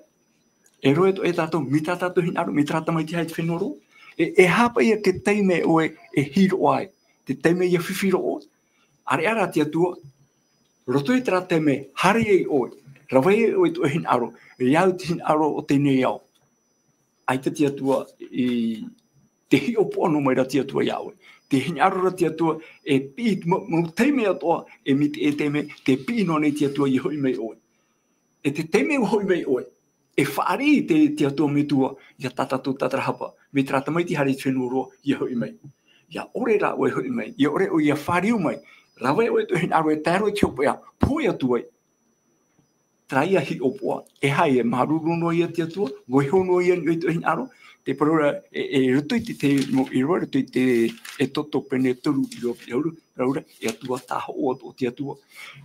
e roe atoʻa ia tātou, mai tā tātou hinaʻaro, mai terā tamaiti haere i te fenua roa. E, e aha paʻi ia te taime ʻoe e hiroʻa ai, te taime ʻia fifi roa ʻoe. ʻĀreʻa rā te Atua, roto i terā taime, haere ai ʻoe, rave ai ʻoe i tō ʻoe hinaʻaro, ʻia au i te hinaʻaro o teie nei ao. ʻAita te Atua i te hiʻopoʻa noa mai ra te Atua iā ʻoe. Te hinaʻaro ra te Atua e piʻi, mau, mau taime atoʻa, e mai te, e taime, tē piʻi noa nei te Atua ʻia hoʻi mai ʻoe. E te taime ʻua hoʻi mai ʻoe, e fāriʻi te, te Atua Metua, ia tā tātou tātarahapa, mai terā tamaiti haere i te fenua roa, ʻia hoʻi mai. ʻIa ʻore rā ʻoe e hoʻi mai, ʻia ʻore ʻoe ʻia fāriu mai, rave ʻoe i tō ʻoe hinaʻaro e tae roa i te hopeʻa, pohe atu ai. Terā ia hiʻopoʻa, e aha ia, māuruuru noa ia te Atua, vaiiho noa ia i niʻa i tō ʻoe hinaʻaro, te parau ra, e, e roto i te, te, mau ʻīrava, roto i te, Exodo pene toru ʻīrava piti ʻahuru, parau ra, e Atua tāhoʻo atoʻa te Atua.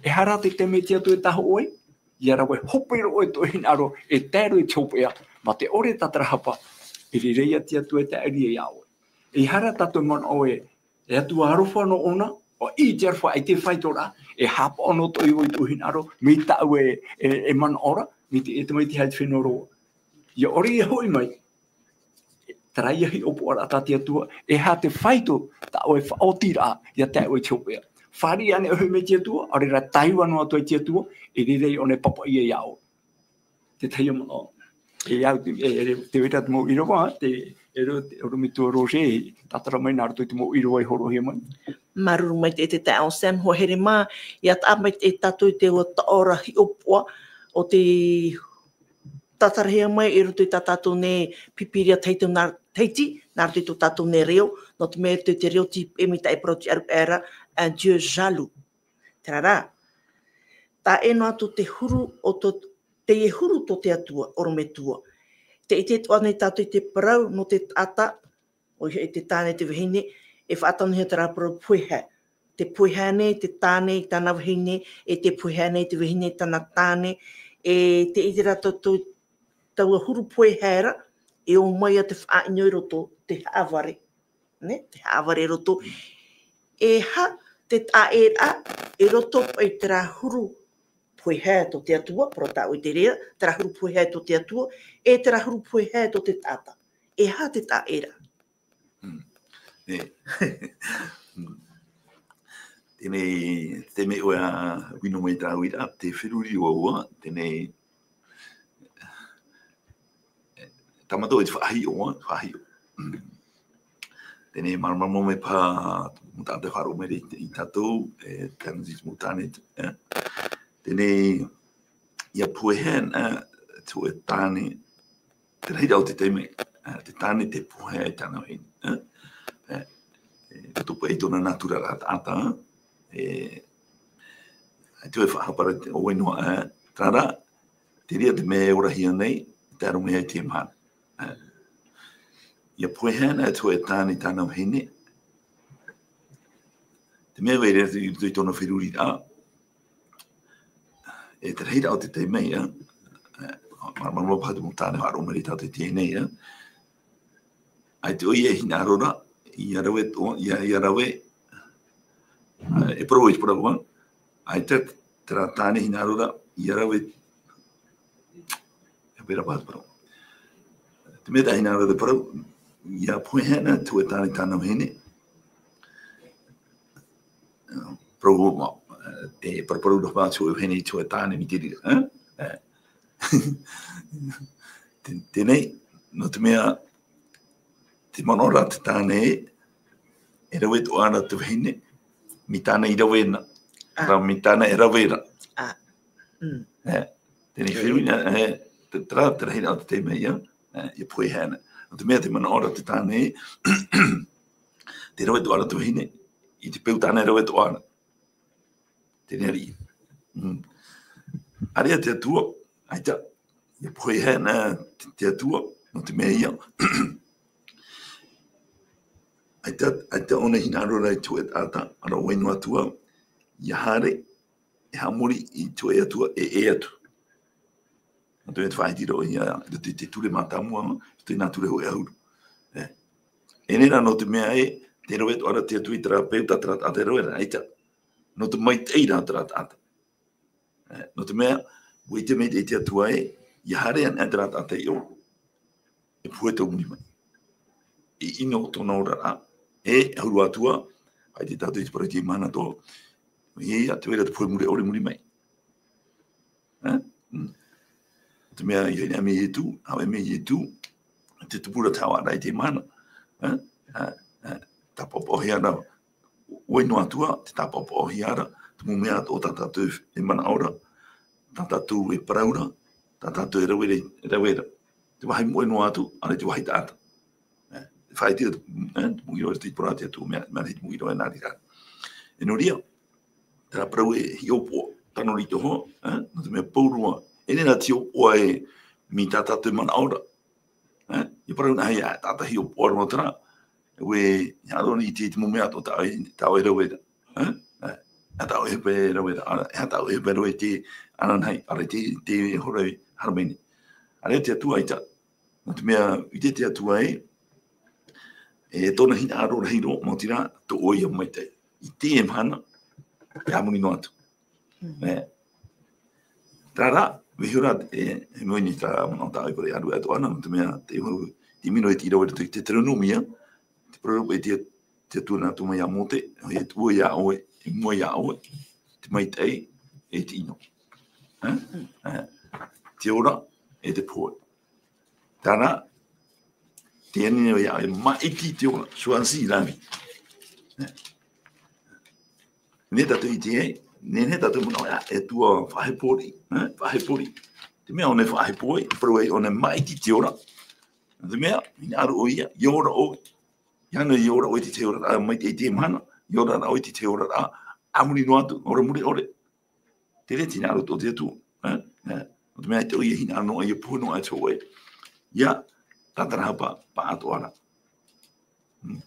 E aha rā te taime te Atua e tāhoʻo ai, ʻia rave hope roa ʻoe i tō ʻoe hinaʻaro, e tae roa i te hopeʻa, mā te ʻore tātarahapa, e riro ia te Atua e tae ʻē iā ʻoe. E aha rā tātou manaʻo ē, e Atua aroha noa ʻōna, ʻua ʻite aroha, ʻaita e faitoraʻa, e haʻapaʻo noa atoʻa vau i tōʻu hinaʻaro, mai tāʻu e, e, e manaʻo ra, mai te, e tamaiti haere i te fenua roa. ʻIa ʻore ʻia hoʻi mai, Terā ia hiʻopoʻaraʻa tā te Atua, e aha te fāito tā ʻoe faʻaotiraʻa ia tae ʻoe i te hopeʻa. Fāriʻi ānei ʻoe mai i te Atua, ʻaore rā tāiva noa atu i te Atua, e riro ʻōna e pāpaʻi ia ʻoe. Te tahi manaʻo. E au, te, e, e, tē vai ra te mau ʻīrava, te, e ro-, te ʻorometua Roger, tātara mai nā roto i te mau ʻīrava i hōroʻahia mai. Māuruuru maitaʻi te taeaʻe Sam, hoa here mā, ʻia tae mai tātou i te taʻata ora hiʻopoʻa o te tātarahia mai i roto i tā tātou nei Pīpīria Tahiti nā, Tahiti, nā roto i tō tātou nei reo, nō te mea i roto i te reo tīpeʻe mai taʻi parau tei ʻaru aʻera, un Dieu jaloux. Terā rā, taʻa ʻē noa atu te huru o tō, teie huru tō te Atua, ʻorometua. Tē ʻite atoʻa nei tātou i te parau nō te taʻata, ʻoia hoʻi te tāne, te vahine, e faʻatauhia terā parau pohe. Te pohe nei te tāne i tāna vahine, e te pohe nei te vahine i tāna tāne, e tē ʻite ra tātou taua huru pohe ra, e ō mai ia te faʻaʻino i roto, te haʻavare. Nē? Te haʻavare i roto. E aha te taʻa ʻē ra, i roto i terā huru pohe tō te Atua, parau tāʻu i te reira, terā huru pohe tō te Atua, e terā huru pohe tō te taʻata. E aha te taʻa ʻē ra? Mm. E. Teie, te mea ʻoe ʻua ʻino mai tāʻu i reira, te feruri ʻua ua, teie, tāmata ʻoe te faʻahiʻo, faʻahiʻo. Mm. Teie, māramarama mai paha, mau taʻata e faʻaroʻo mai ra ia tātou, e, te anotiti mau tāne, e. Teie, ʻia pohe na, e, te hōʻē tāne, te reira o te taime, e, te tāne tē pohe ai tāna vahine, e. E, e, tō paʻi tōna nātura ra taʻata, e, e te hōʻē faʻahaparauraʻa, e, terā rā, te reira te mea e orahia nei, tē ʻaru mai ai te mahana. E, ʻia pohe na te hōʻē tāne i tāna vahine, te mea vai ra i roto i tōna feruriraʻa, e te reira o te taime, e, e, māramarama paha te mau tāne e faʻaroʻo mai ra ia tātou i teie nei, e. ʻAita ʻoia e hinaʻaro ra, ʻia rave, ʻo, ʻia, ʻia rave, e, e parau, e parau, ʻaita terā tāne e hinaʻaro ra, ʻia rave, e pērā paha te parau. Te mea tā hinaʻaro ra te parau, ʻia pohe na te hōʻē tāne i tāna vahine. Parau, e, te paraparau ra paha te hōʻē vahine i te hōʻē tāne mai te reira, e? E. Te, teie, nō te mea, te manaʻo ra te tāne, e rave atoʻa ra te vahine, mai tāna i rave na. Ah. Ra, mai tāna e rave ra. Ah. Mm. E, teie feruri na, e, te, terā, terā hinaʻaro te taime ia, e, ʻia pohe na. Nō te mea te manaʻo ra te tāne, tē rave atoʻa ra te vahine, i te peu tāna e rave atoʻa ra. Teie ariʻi. Mm. ʻAreʻa te Atua, ʻaita, ʻia pohe na te, te Atua, nō te mea ïa. ʻAita, ʻaita ʻōna e hinaʻaro ra i te hōʻē taʻata, ʻa rave noa atu ā, ʻia haere, e haʻamori i te hōʻē atua, e, ʻē atu. Nō te mea tē faʻaʻite ra ʻoia, i roto i te ture mātāmua, i roto i nā ture hōʻē ʻahuru. E. E nehenehe rā nō te mea ē, tē rave atoʻa ra te Atua i terā peu tā terā taʻata e rave ra, ʻaita. Nō te maitaʻi ra terā taʻata. E, nō te mea, ʻua ʻite maitaʻi te Atua ē, ʻia haere anaʻe terā taʻata i ʻō, e pohe tō muri mai. E ʻino tōna oraraʻa, e, ʻahuru atu ā, ʻaita tātou i te parau i teie mahana atoʻa, ʻoia, tē vai ra te pohe mure ʻore muri mai. E? Mm. Te mea, i haere mai Ietu, haere mai Ietu, te tupu ra te haʻavāraʻa i teie mahana. E? E, e, tāpaʻopaʻohia ra, ʻoia noa atu ā, te tāpaʻopaʻohia ra, te mau mea atoʻa tā tātou e manaʻo ra, tā tātou e parau ra, tā tātou e rave ra, rave ra. Te vāhi moʻe noa atu, ʻaore te vāhi taʻata. E, faʻaʻite ra, e, te mau ʻīrava i te parau a te Atua, mea, mea rahi te mau ʻīrava e nā reira. E nō reira, terā parau e hiʻopoʻa, tano riʻi te hō, e, nō te mea pauroa, e nehenehe rā te hiʻopoʻa e, mai tā tātou e manaʻo ra. E, ʻia parau anaʻe ïa, tātou hiʻopoʻa roa terā, ʻua, ʻia ʻaroha i te, te mau mea atoʻa tā ʻoe, tā ʻoe e rave ra. E, e, e tā ʻoe e rave ra, ʻaita, e tā ʻoe e rave ra i te ananahi, ʻaita i te, te hora e haere mai nei. ʻAreʻa te Atua ʻaita, nō te mea, ʻite te Atua ē, e tōna hinaʻaro rahi roa, maoti rā, tō ʻoe ïa maitaʻi. I teie mahana, e a muri noa atu. Mm. E. Terā rā, vaiiho rā, e, e moe nei terā manaʻo tā ʻoe e parau atoʻa na, nō te mea, te hau, Te ʻīmero e tiʻi ra vau i roto i te Teuteronomia, te parau e te, te Atua nā ʻō mai iā Mōte, e tuʻu iā ʻoe, e mua iā ʻoe, te maitaʻi, e te ʻino. Ē? Ē. Te ora, e te pohe. Terā, te ani nei iā ʻoe, maʻiti te ora, choisis la vie. Ē. Nei tātou i te, nei, nei tātou manaʻo, e, e tuʻu faʻahepori, ē, faʻahepori. Te mea ʻōna e faʻahepo ai, parau ai ʻōna maʻiti te ora. Te mea, hinaʻaro ʻoia, ʻia ora ʻoe. ʻIa ora, ʻia ora ʻoe i te, te oraraʻa, mai te, i te mahana, ʻia ora ʻoe i te, te oraraʻa, a muri noa atu, ora mure ʻore. Terā te hinaʻaro o te Atua, ē? Ē, ʻo te mea ʻaita ʻoia e hinaʻaro noa, ʻia pohe noa atu ʻoe. ʻIa, tātarahapa, pāʻātoʻa ra. Hmm.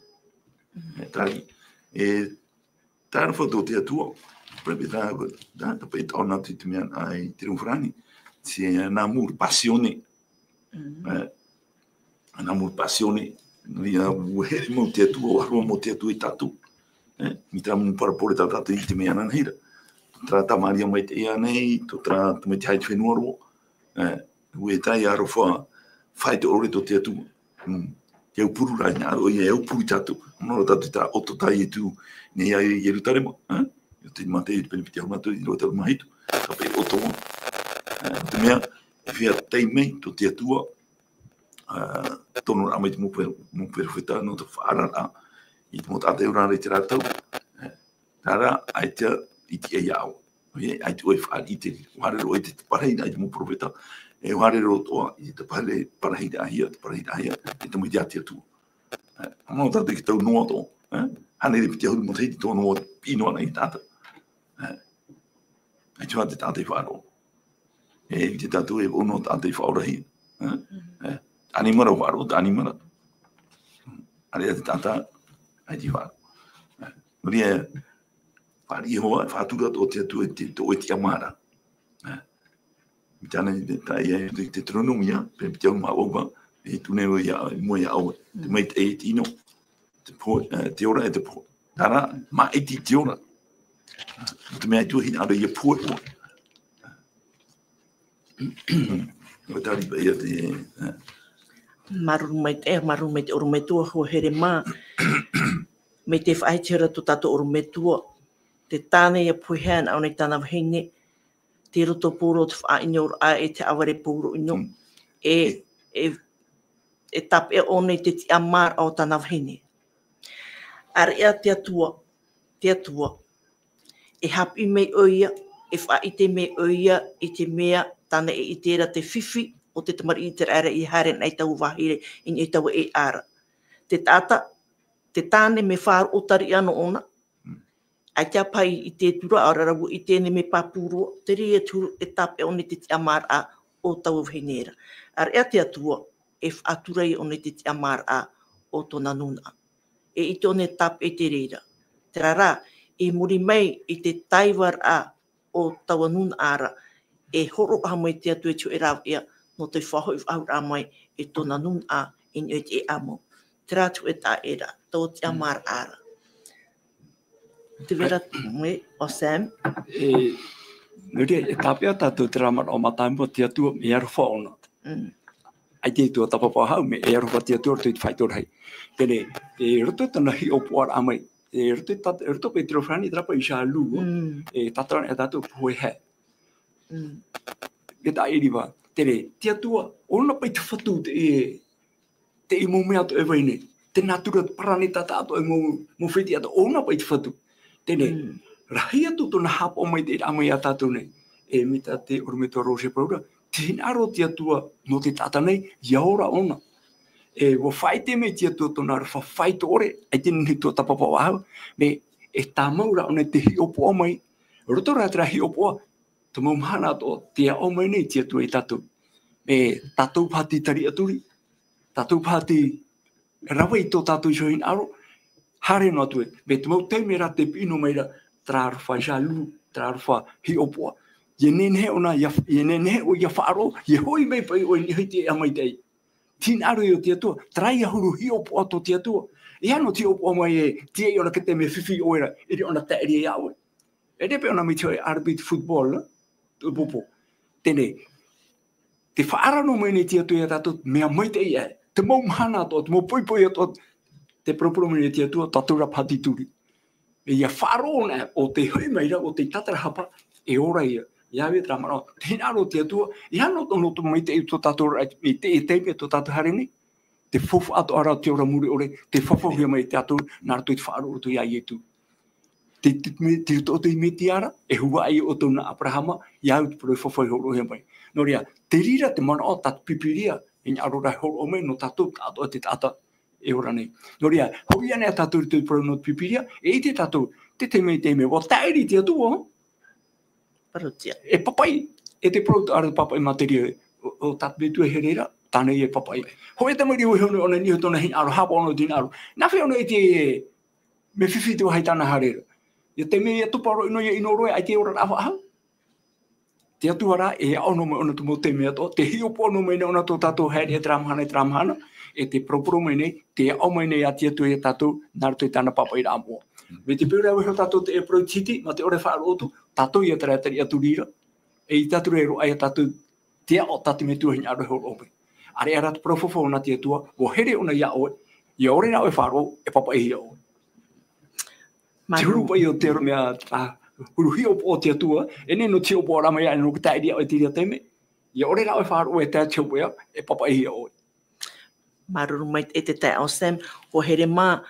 E, terā, e, terā rā fatu o te Atua, parau paʻi tā, tā, tā paʻi tāʻu nā te, te mea, ā, i te reo farāni, c'est un amour passionné. Mm. Ē, un amour passionné, nō reira, ʻua here mau te Atua, ʻua haere mau te Atua iā tātou. Ē, mai terā mau parabole tā tātou i te mea ananahi ra. Terā Samaria maitaʻi ānei, tō terā, tō mai te haere i te fenua roa. Ē, ʻua tae ʻia aroha, faʻaitoito ʻore tō te Atua. Mm. Te aupuru rā, hinaʻaro ʻoia e aupuru iā tātou. Nō tātou tā ʻoto tā Ietu, nei iā Ierutarema, ē? I te Mataio te pene piti ʻahuru mā toru, ʻīrava toru mā hitu. Ka paʻi ʻoto. Ē, te mea, e feiā taime tō te Atua, ā, tonoraʻa mai te mau pe-, mau perofeta nō te faʻaararaʻa i te mau taʻata e ora ra i terā tau. Ē, terā, ʻaita i tiʻa iā ʻoe. ʻOia, ʻaita ʻoe e fāriʻi i te reira. ʻUa haere roa i te, te parahiraʻa i te mau perofeta. E ʻua haere roa atoʻa i te pare-, parahiraʻahia, te parahiraʻahia, e tamaiti a te Atua. Ē, ʻaita tātou i te tau Noa atoʻa, ē? Hānere piti ʻahuru matahiti tō Noa, piʻi noa ana i te taʻata. Ē, ʻaita te taʻata i faʻaroʻo. E, i te tātou e ono taʻata i faʻaorahia. Ē? Ē, ʻanimara faʻaroʻo, te ʻanimara. ʻĀreʻa te taʻata, ʻaita i faʻaroʻo. Ē, nō reira, fāriʻi Iehova, faʻatura atoʻa te Atua i te, tō ʻoe tiʻamāraʻa. Ē. Mai tāna i te, tā ia i te Teuteronomia, pene piti ʻahuru mā ua, e tuʻu nei ʻoe iā, i mua iā ʻoe. Te maitaʻi e te ʻino. Te pohe, ē, te ora e te pohe. Terā, maʻiti te ora. Te mea ʻaita e hinaʻaro ʻia pohe ʻoe. ʻUa tari paʻi ia te, ē. Māuruuru maitaʻi, māuruuru maitaʻi ʻorometua, ʻua here mā. Mai te faʻahitihia ra tō tātou ʻorometua. Te tāne ʻia pohe ana ʻōna i tāna vahine, tei roto pauroa o te faʻaʻinoraʻa e te ʻāvae pauroa ʻino, Mm. e, e, e tāpeʻa ʻōna i te tiʻamāraʻa o tāna vahine. ʻĀreʻa te Atua, te Atua, e haʻapiʻi mai ʻoia, e faʻaʻite mai ʻoia i te mea tāna e ʻite ra te fifi o te tamariʻi ʻĪteraʻera i haere ana i taua vāhi ra, i niʻa i taua ʻēʻa ra. Te taʻata, te tāne mea faʻaroʻo tariʻa noa ʻōna, Mm. ʻAita paʻi i te tura, ʻaore rā ʻua ʻite nei mea pāpū roa, terā ia te huru e tāpeʻa ʻōna i te tiʻamāraʻa o taua vahine ra. ʻĀreʻa te Atua, e faʻatura ʻōna i te tiʻamāraʻa o tōna nūnaʻa. E ʻite ʻōna e tāpeʻa i te reira. Terā rā, i muri mai i te taivaraʻa o taua nūnaʻa ra, e hōroʻa mai te Atua i te hōʻē rāveʻa, nō te faʻahoʻi faʻahou mai i tōna nūnaʻa i niʻa i te ʻēʻa mau. Terā atu e taʻa ra, taua tiʻamāraʻa ra. Te vera, ʻoe, ʻo Sam. E, nō reira, e tāpeʻa tātou terā manaʻo mātāmua te Atua, mea aroha ʻōna. Mm. ʻAita e tuatāpapa faʻahou, mea aroha te Atua, roto i te faito rahi. Teie, e roto tāna hiʻopoʻaraʻa mai, e roto i tā, e roto paʻi te reo farāni, terā paʻi Jaloux, Mm. e tātara e tātou pohe hae. Mm. E tā ʻiriva, teie, te Atua, ʻōna paʻi te Fatu te, e, te mau mea atoʻa e vai nei. Te nātura, te paranetata atoʻa, mau, mau fētiʻi atoʻa, ʻōna paʻi te Fatu. Teie, Mm. rahi atu tōna haʻapaʻo maitaʻiraʻa mai iā tātou nei. E mai tā te ʻorometua Roger Paura, te hinaʻaro o te Atua nō te taʻata nei, ʻia ora ʻōna. E, ʻua faʻaʻite mai te Atua tōna aroha faito ʻore, ʻaita e nehenehe e tuatāpapa faʻahou, mea e tāmau ra ʻōna i te hiʻopoʻa mai. Roto rā terā hiʻopoʻa, te mau mahana atoʻa, tē aʻo mai nei te Atua iā tātou. E tātou paha tei tariʻaturi, tātou paha tei rave i tō tātou iho hinaʻaro, haere noa atu ē. Mea te mau taime rā tē piʻi noa mai ra, terā aroha Jaloux, terā aroha hiʻopoʻa. ʻIa nehenehe ʻōna, ʻia, ʻia nehenehe ʻoe ʻia faʻaroʻo, ʻia hoʻi mai paʻi ʻoe i niʻa i te ʻēʻa maitaʻi. Te hinaʻaro ia o te Atua, terā ia huru hiʻopoʻa tō te Atua. E aha nō te hiʻopoʻa mai e, tei aʻo ra kē te mea fifi ʻoe ra, e riro ʻōna taʻiri iā ʻoe. E riro paʻi ʻōna mai te hōʻē arbitre football, ā, tō popo. Teie, tē faʻaara noa mai nei te Atua iā tātou, mea maitaʻi aʻe. te mau mahana atoʻa, te mau poʻipoʻi atoʻa, te poroporo mai e te Atua, tātou rā paha te turi. E ia faʻaroʻo na, ʻo tē hoʻi mai ra, ʻo tē tātarahapa, e ora ia. Ia au e terā manaʻo, te hinaʻaro o te Atua, e aha noa tō, noa tō maitaʻi o tō tātou ra, e te, e te, e tō tātou haere nei. Te faufaʻa atoʻa ra o te ora mure ʻore, tē fafauhia mai ia tātou, nā roto i te faʻaroʻo atu ia Ietu. Te, te, me, te roto o te Mesia ra, e huaʻai ʻoutou nā Aperahama, ia au te parau e fafau hōroʻahia mai. Nō reira, te reira te manaʻo tā te Pīpīria, e hinaʻaro ra e hōroʻa mai, nō tātou, taʻatoʻa te taʻata, e ora nei. Nō reira, hoʻi ānei tātou i te parau nō te Pīpīria, e ʻite tātou, te taime, taime, ʻua tāʻiri te Atua. Parautia. E papaʻi, e te parau ara papaʻi materia, ʻo, ʻo tā te Metua e here ra, tāna ia e papaʻi. Hoʻi e tamaiti ʻoe hono, ʻona niʻa tōna hinaʻaro, haʻapaʻo ʻona i te hinaʻaro. Nā hea ʻona ʻite, mea fifi te vāhi tāna haere ra. Ia taime ia tupu roa ʻino, ia ʻino roa, ʻaita e ora ra faʻahou. Te Atua rā, e aʻo noa mai ʻona te mau taime atoʻa, tē hiʻopoʻa noa mai nei ʻona tō tātou haere e terā mahana, e terā mahana, e tē poroporo mai nei, tē aʻo mai nei ā te Atua ia tātou, nā roto i tāna papaʻiraʻa moʻa. Mai te peu ra e vaiiho tātou te parau tītī, mā te ʻore faʻaroʻo atu, tātou ia terā e tariʻa atu reira. E ʻite atu ra e roaʻa ia tātou, te aʻo tā te Metua e hinaʻaro e hōroʻa mai. ʻĀreʻa rā te parau fafau nā te Atua, ʻua here ʻona ia ʻoe, ia ʻore rā ʻoe e faʻaroʻo, e papaʻihia ʻoe. Te huru paʻi o te ora mea, ā, huru hiʻopoʻa o te Atua, e nehenehe nō te hiʻopoʻa ra mai ā, nō te tāʻiri ʻoe i te reira taime. Ia ʻore rā ʻoe e faʻaroʻo, e tae te hiʻopoʻa, e papaʻihia ʻoe. Māuruuru maitaʻi e te taeaʻe Sam, ʻua here mā,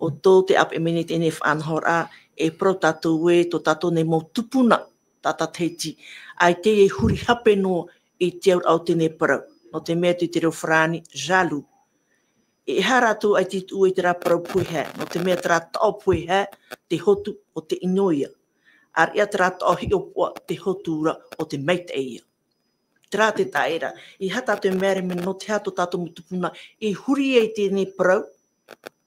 ʻo tō te ʻāpeʻe mai nei teie faʻanahoraʻa, e parau tātou ē, tō tātou nei mau tupuna, tātahiti. ʻAita e huri hape noa i te auraʻa o teie parau. Nō te mea tei te reo farāni, jaloux. E aha rātou ʻaita i tuʻu i terā parau poihaʻa, nō te mea terā taʻo poihaʻa, te hotu ʻo te ʻino ia. ʻĀreʻa terā taʻo hiʻopoʻa, te hotu ra ʻo te maitaʻi ia. Terā te taʻa ra. E aha tātou e mea ra, nō te aha tō tātou mau tupuna, i huri ai teie parau,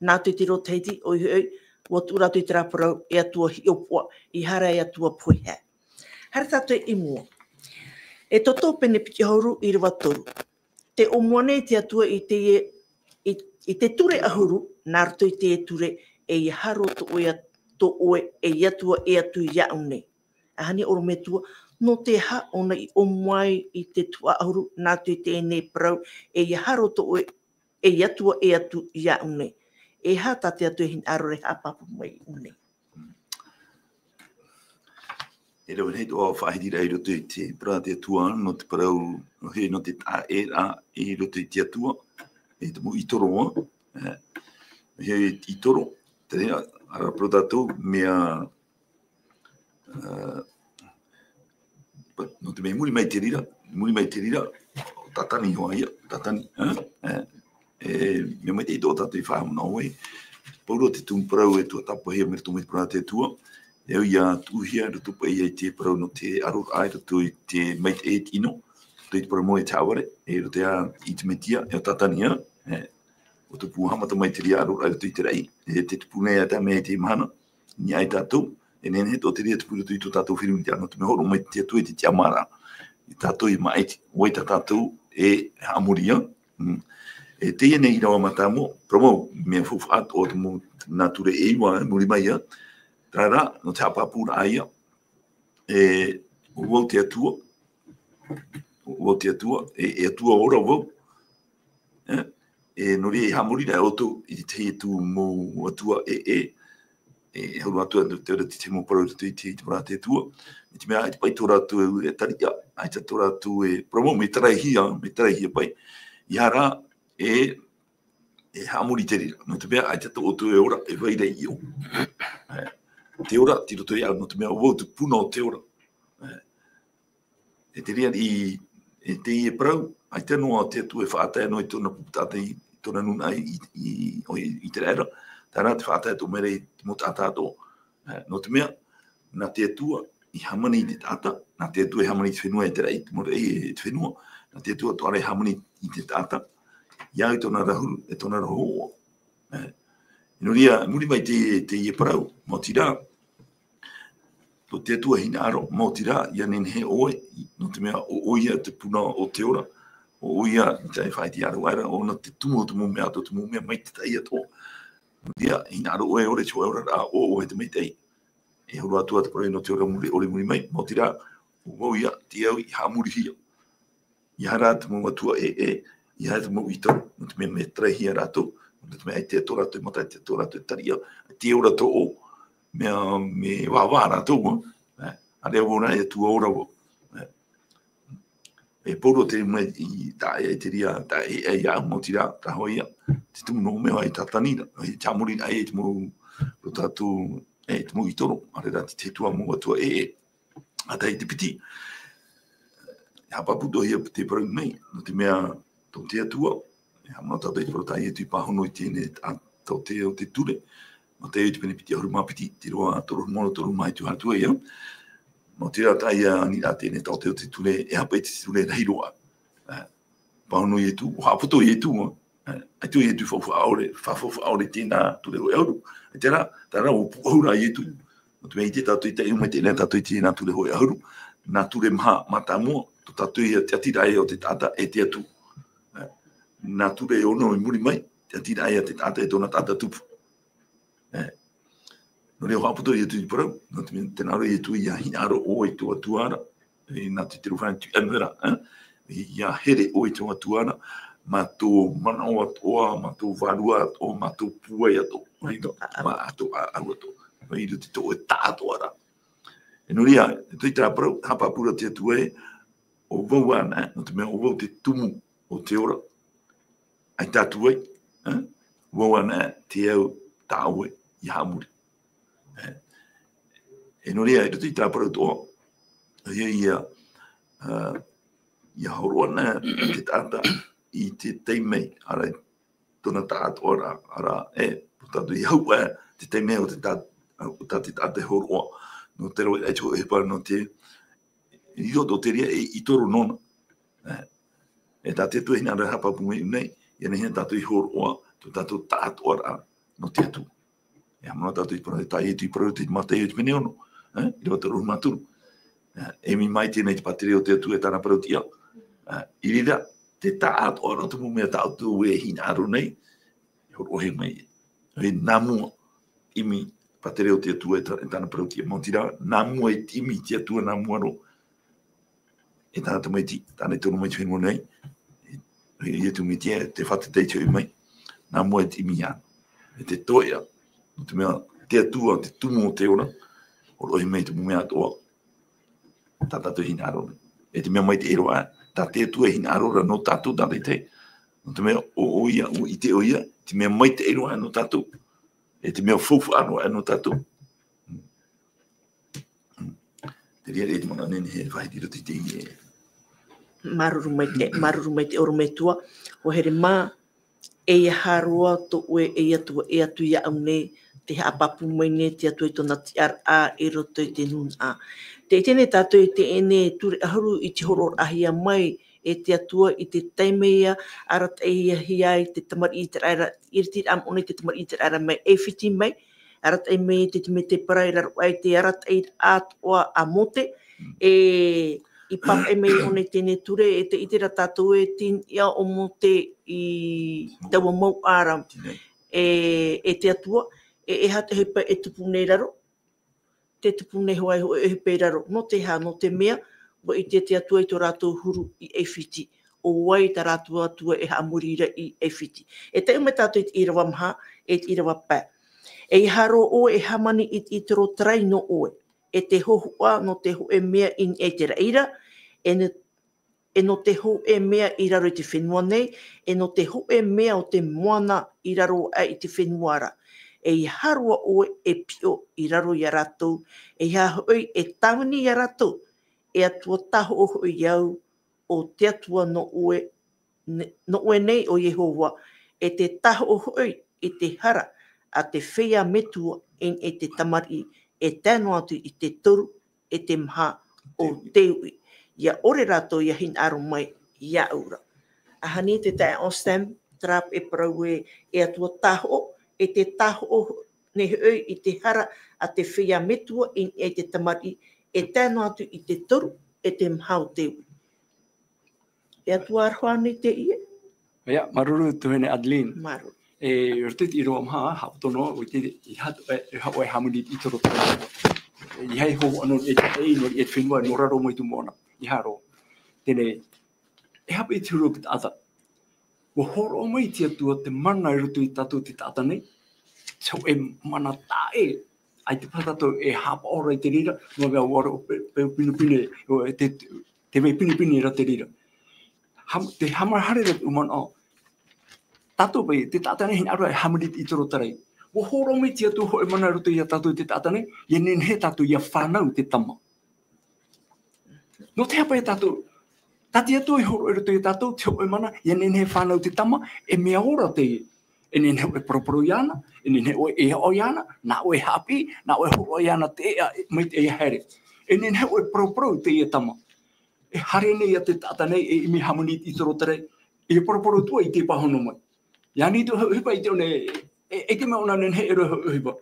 nā te tiro Tahiti, ʻoia hoʻi, ʻua tuʻu rātou i terā parau, e atua hiʻopoʻa, e aha ra e atua poihaʻa. Haere tātou i mua. Exodo pene piti ʻahuru, ʻīrava toru. Tē ʻōmua nei te Atua i te, i, i te ture ʻahuru, nā roto i te ture, e ʻia haro tō ʻoe, tō ʻoe, ei Atua e atu iāʻu nei. Aha nei ʻorometua, nō te aha ʻōna i ʻōmua ai i te tuhaʻa ʻahuru, nā roto i teie parau, e ʻia haro tō ʻoe, ei Atua e atu iāʻu nei. E aha tā te Atua e hinaʻaro ra e haʻapāpū mai i ʻō nei. E rave nei tō faʻahitiraʻa i roto i te parau a te Atua, nō te parau, nō te taʻa ʻē ra i roto i te Atua, e te mau ʻītoro, e, e ʻītoro, te reira, ʻa parau tātou, mea, ā, nō te mea i muri mai te reira, i muri mai te reira, ʻo Tātani hoʻi ia, Tātani, ā, ā, e, mea maitaʻi tō tātou i faʻahaʻamanaʻo ai, pauroa te tumu parau e tuatāpapahia mai roto mai te parau a te Atua, e au ʻia tuʻuhia i roto paʻi i te parau nō te aro ra i roto i te maitaʻi e te ʻino, roto i te parau mau e te haʻavare, e roto ia i te Mesia, e ʻo Tātani, ā, e, ʻo tupu haʻamata mai te reira aro ra i roto i te raʻi, e te tupu nei ā te mea i te mahana, i niʻa ia tātou, e nehenehe tō te reira tupu i roto i tō tātou firimiraʻa, nō te mea hōroʻa mai te Atua i te tiʻamāraʻa, ia tātou e māʻiti, ʻo vai tā tātou e haʻamori ia. Mm. E teie nei ʻīrava mātāmua, parau mau, mea faufaʻa atoʻa te mau nā ture e iva, e muri mai ia, terā rā, nō te haʻapāpūraʻa ia, e, ʻo vau te Atua, ʻo vau te Atua, e, e Atua ora vau, e, e nō reira e haʻamori ra ʻoutou i te tahi atu mau atua ʻē, e, e huru atu atu te ora te mau parau i roto i te, i te parau a te Atua. I te mea, ʻaita paʻi tō rātou e tariʻa, ʻaita tō rātou e, parau mau, mea taraihia, mea taraihia paʻi. ʻEiaha rā, e, e haʻamori te reira. Nō te mea, ʻaita tō ʻoutou e ora, e vai ra i ʻō. E, te ora, tei roto iāʻu, nō te mea, ʻo vau te puna o te ora. E, e te reira i, e teie parau, ʻaita noa te Atua e faʻatae noa i tōna pupu taʻata, i tōna nūnaʻa i, i, ʻo Iseraela, terā te faʻatae atoʻa mai ra i te mau taʻata atoʻa. E, nō te mea, nā te Atua i hāmani i te taʻata, nā te Atua i hāmani i te fenua e te raʻi, i te mau raʻi e te fenua, nā te Atua atoʻa rā i hāmani i te taʻata, ia au i tōna ra huru, e tōna ra hōhoʻa. E, nō reira, i muri mai te, teie parau, maoti rā, tō te Atua hinaʻaro, maoti rā, ʻia nehenehe ʻoe, nō te mea ʻo, ʻoia te puna o te ora, ʻo, ʻoia, i te faʻaʻite ʻāreʻa ra, ʻōna te tumu o te mau mea, tō te mau mea maitaʻi atoʻa. Nō reira, hinaʻaro ʻoe e ora i te oraraʻa, ʻo, ʻoe te maitaʻi. E huru atu ā te parau nō te ora mure, ʻore muri mai, maoti rā, ʻo vau ia, te au i haʻamorihia. ʻEiaha rā te mau atua ʻē, ʻē, ʻeiaha te mau ʻitoro, nō te mea mea tarai hia rātou, nō te mea ʻaita tō rātou mata, ʻaita tō rātou tariʻa, ʻaita ʻo rātou ʻō, mea, mea vāvā rātou, ā, ā, ʻareʻa vau nā, e tuaora vau. Ā. E poro te mea i tā ʻoe, e te reira, tā ʻoe, e ia mau tira, tā hoʻi ia, te tumu nō mea i tā Tani ra, i tā Moriraʻa, e te mau, tō tātou, e te mau ʻitoro, ā reira te, te tua mau atua, e, e. ʻA tahi te piti. E haʻapāpū atoʻa hia te parau nei, nō te mea tō te Atua, e haʻamanaʻo tātou i te parau tā Ietu i pāhono i teie nei, ā, taote o te ture. Mataio te pene piti ʻahuru mā piti, te roa toru mā ono, toru mā hitu, haere atu ai, ā. Nō te reira tā ia aniraʻa teie nei taote o te ture, e haʻapaʻo i te ture rahi roa. Ā, pāhono Ietu, ʻua haʻapoto Ietu, ā. Ā, ʻaita Ietu faufaʻa ʻore, fa-, faufaʻa ʻore i teie nā ture hōʻē ʻahuru. ʻAita rā, terā rā, ʻua pūʻohu rā Ietu. Nō te mea ʻite tātou i te tahi, ʻua maitaʻi nei tātou i teie nā ture hōʻē ʻahuru, nā ture maha mātāmua, tō tātou ia te ʻātīrā o te taʻata e te Atua. Ā, nā ture e ono i muri mai, te ʻātīrā o te taʻata e tōna taʻata tupu. Ā, nō reira ʻua haʻapoto Ietu i te parau, nō te mea, tē nā ʻō ra Ietu, ʻia hinaʻaro ʻoe i tō Atua ra, e, nā te, te rō fānau tū ʻāmera, ā, ʻia here ʻoe i tō Atua ra, mā tō manaʻo atoʻa, mā tō vārua atoʻa, mā tō pūai atoʻa, mā tō ʻāʻau, mā tō ʻāʻau atoʻa. Nō, i roto i tō ʻoe taʻatoʻaraʻa. E nō reira, e tō te parau, haʻapāpū ra te Atua ē, ʻo vau anaʻe, nō te mea ʻo vau te tumu o te ora. ʻAita atu ai, ā? Vau anaʻe te au tā ʻoe ʻia haʻamori. Ā, e nō reira, e roto i tā parau atoʻa, ʻoia ia, ā, ʻia hōroʻa na te taʻata i te taime, ā reira, tōna taʻatoʻaraʻa, ā reira, e, tō tātou ʻia hau, ā, te taime o te tā-, o tā te taʻata e hōroʻa, nō te rave atu e parau nō te, i roto i te reira e ʻitoro nōna. Ā, e tā te Atua e hinaʻaro haʻapāpū mai nei, ʻia nehenehe tātou e hōroʻa tō tātou taʻatoʻaraʻa nō te Atua. E haʻamanaʻo tātou i te parau, tā Ietu i parau i te Mataio te pene ono, ā, ʻīrava toru mā toru. Ā, e ʻimi mai teie nei te pātireia o te Atua e tāna parautiʻa. Ā, i reira, te taʻatoʻaraʻa o te mau mea tā ʻoutou e hinaʻaro nei, e hōroʻahia mai. E nā mua, ʻimi, pātireia o te Atua e tā-, e tāna parautiʻa, maoti rā, nā mua e ʻimi te Atua nā mua roa. E tāna tamaiti, tāna i tono mai i te fenua nei, e, e Ietu Metia, te fātata i te hoʻi mai, nā mua e ʻimi iāna. E te toeʻa, nō te mea, te Atua, te tumu o te ora, hōroʻahia mai te mau mea atoʻa, tā tātou e hinaʻaro nei. E te mea maitaʻi roa, tā te Atua e hinaʻaro ra nō tātou tātaʻitahi. Nō te mea, ʻo, ʻoia, ʻua ʻite ʻoia, te mea maitaʻi roa nō tātou. E te mea faufaʻa roa nō tātou. Te reira e te manaʻo nei, e faʻaʻite i roto i teie. Māuruuru maitaʻi, māuruuru maitaʻi ʻorometua, ʻua here mā, ʻeiaha roa tō ʻoe, e Atua, e atu iāʻu nei, tē haʻapāpū mai nei te Atua i tōna tiʻaraʻa i roto i te nūnaʻa. Tē ʻite nei tātou i teie nei ture ʻahuru i te hōroʻahia mai e te Atua i te taime ia, arataʻihia ai te tamariʻi ʻĪteraʻera, i te reira moʻoni te tamariʻi ʻĪteraʻera mai ʻAifiti mai, arataʻi mai te, te mea te parau i raro aʻe i te arataʻiraʻa atoʻa a Mōte, e, i pāpaʻi mai ʻōna i teie nei ture, e tē ʻite ra tātou e te niʻa o Mōte i taua mau ʻāraʻa, e, e te Atua, e, e aha te ʻohipa e tupu nei i raro, te tupu nei hoʻi, e, ʻohipa i raro, nō te aha, nō te mea, ʻua ʻite te Atua i tō rātou huru i ʻAifiti, ʻo vai tā rātou Atua e haʻamori ra i ʻAifiti. E tae mai tātou i te ʻīrava maha, e te ʻīrava pae. ʻEiaha roa ʻoe e hāmani i te ʻītoro tarai nō ʻoe, e te hōhoʻa nō te hōʻē mea i niʻa i te raʻi ra, e nō, e nō te hōʻē mea i raro i te fenua nei, e nō te hōʻē mea o te moana i raro aʻe i te fenua ra. ʻEiaha roa ʻoe e piʻo i raro iā rātou, ʻeiaha hoʻi e tāvini iā rātou, e Atua tāhoʻo hoʻi au, ʻo te Atua nō ʻoe, ne-, nō ʻoe nei ʻo Iehova, e te tāhoʻo hoʻi i te hara a te feiā metua i niʻa i te tamariʻi, e tae noa atu i te toru, e te maha o te uʻi. ʻIa ʻore rātou ʻia hinaʻaro mai iāʻu ra. Ahani te taeaʻe Sam, terā e parau ē, e Atua tāhoʻo, e te tāhoʻo nei hoʻi i te hara a te feiā metua i niʻa i te tamariʻi, e tae noa atu i te toru, e te maha o te uʻi. E Atua aroha nei teie. ʻIa, māuruuru tuahine Adeline. Māuruuru. E, i roto i te ʻīrava maha, haʻapoto noa, ʻua ʻite i te, ʻeiaha, e, e hā-, e hāmani i te ʻītoro tarai. E, ʻeiaha e hōhoʻa nō, e te, e, nō, e te fenua, nō raro mai te moana. ʻEiaha roa. Teie nei, e haʻapiʻi te huru o te taʻata. Ua hōroʻa mai te Atua te mana i roto ia tātou te taʻata nei, te hōʻē mana taʻa ʻē, ʻaita paha tātou e haʻapaʻo ra i te reira, nō te mea ʻua roʻo peu, peu pinepine, ʻo, te, te vai pinepine ra te reira. Ham-, te haʻamāuruuru ra te manaʻo. Tātou paʻi, te taʻata nei hinaʻaro e hāmani i te ʻītoro tarai. Ua hōroʻa mai te Atua hōʻē mana i roto ia tātou te taʻata nei, ʻia nehenehe tātou ʻia fānau te tama. Nō te aha paʻi tātou, tā te Atua i hōroʻa i roto ia tātou, te hōʻē mana, ʻia nehenehe fānau te tama, e mea ora teie. E nehenehe ʻoe e paraparau iāna, e nehenehe ʻoe e aʻo iāna, nā ʻoe e haʻapiʻi, nā ʻoe e hōroʻa iāna te ʻēʻa, mai te ʻēʻa haere. E nehenehe ʻoe e paraparau i teie tama. E haere nei ia te taʻata nei, e ʻimi hāmani i te ʻītoro tarai, e paraparau atu ā i te pāhono mai. ʻIa ani atu hoʻi ʻohipa i te ʻō nei, e, e te mea ʻōna nehenehe e roʻo hoʻi ʻohipa.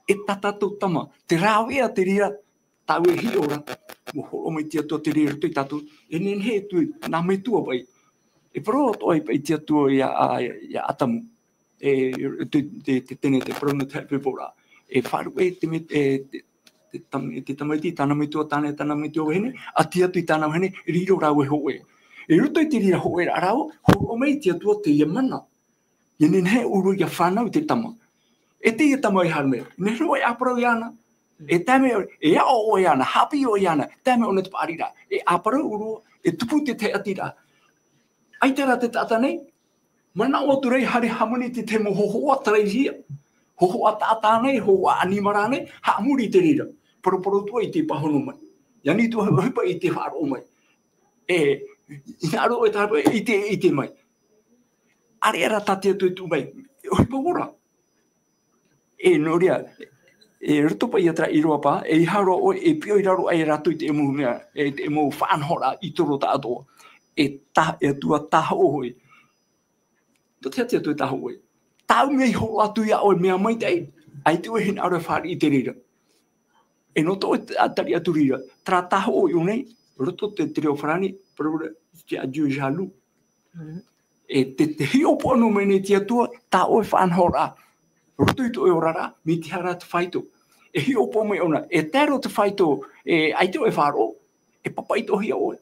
E tā tātou tama, te rāveʻa te reira, tāʻu e hiʻo ra, ua hōroʻa mai te Atua te reira i roto ia tātou, e nehenehe atu nā metua paʻi. E parau atoʻa ai paʻi te Atua ia, a, ia Atamu. E, te, te, te, te, te parau nō te haʻapiʻiraʻa. E faʻaruʻe te me-, e, te, te tam-, te tamaiti, tāna metua tāne, tāna metua vahine, ʻati atu i tāna vahine, e riro rāua e hōʻē. I roto i te reira hōʻēraʻa rāua, hōroʻa mai te Atua teie mana. ʻIa nehenehe ʻoe ʻia fānau i te tama. E teie tama e haere mai, nehenehe ʻoe e ʻāparau iāna. E tae mai, e aʻo ʻoe iāna, haʻapiʻi ʻoe iāna, tae mai ʻōna te paʻariraʻa. E ʻāparau ʻōrua, e tupu te tahi ʻatiraʻa. ʻAita rā te taʻata nei, manaʻo atu ra ʻia haere hāmani i te tahi mau hōhoʻa tarai hia. Hōhoʻa taʻata nei, hōhoʻa ʻanimara nei, haʻamori i te reira. Paraparau atu ā i te pāhono mai. ʻIa ani atu hoʻi ʻohipa i te faʻaroʻo mai. E, hinaʻaro ʻoe e tāpaʻo, ʻite, ʻite mai. ʻAreʻa rā tā te Atua e tuʻu mai, ʻohipa ora. E, nō reira, e roto paʻi ia terā ʻīrava paha, ʻeiaha roa ʻoe e piʻo i raro aʻe ia rātou i te mau mea, e te mau faʻanahoraʻa ʻītoro tāʻatoʻa. E ta-, e Atua tāhoʻo hoʻi. Nō te aha te Atua e tāhoʻo ai? Tāʻu mea i hōroʻa atu iā ʻoe mea maitaʻi, ʻaita ʻoe e hinaʻaro e fāriʻi i te reira. E nō tō ʻoe tariʻa atu reira, terā tāhoʻo i ʻō nei, roto te, te reo farāni, parau ra, tu es un Dieu jaloux. Mm. E te, te hiʻopoʻa noa mai nei te Atua, tā ʻoe faʻanahoraʻa, roto i tō ʻoe oraraʻa, mai te aha rā te faito. E hiʻopoʻa mai ʻōna, e tae roa te faito, e ʻaita ʻoe e faʻaroʻo, e papaʻitohia ʻoe.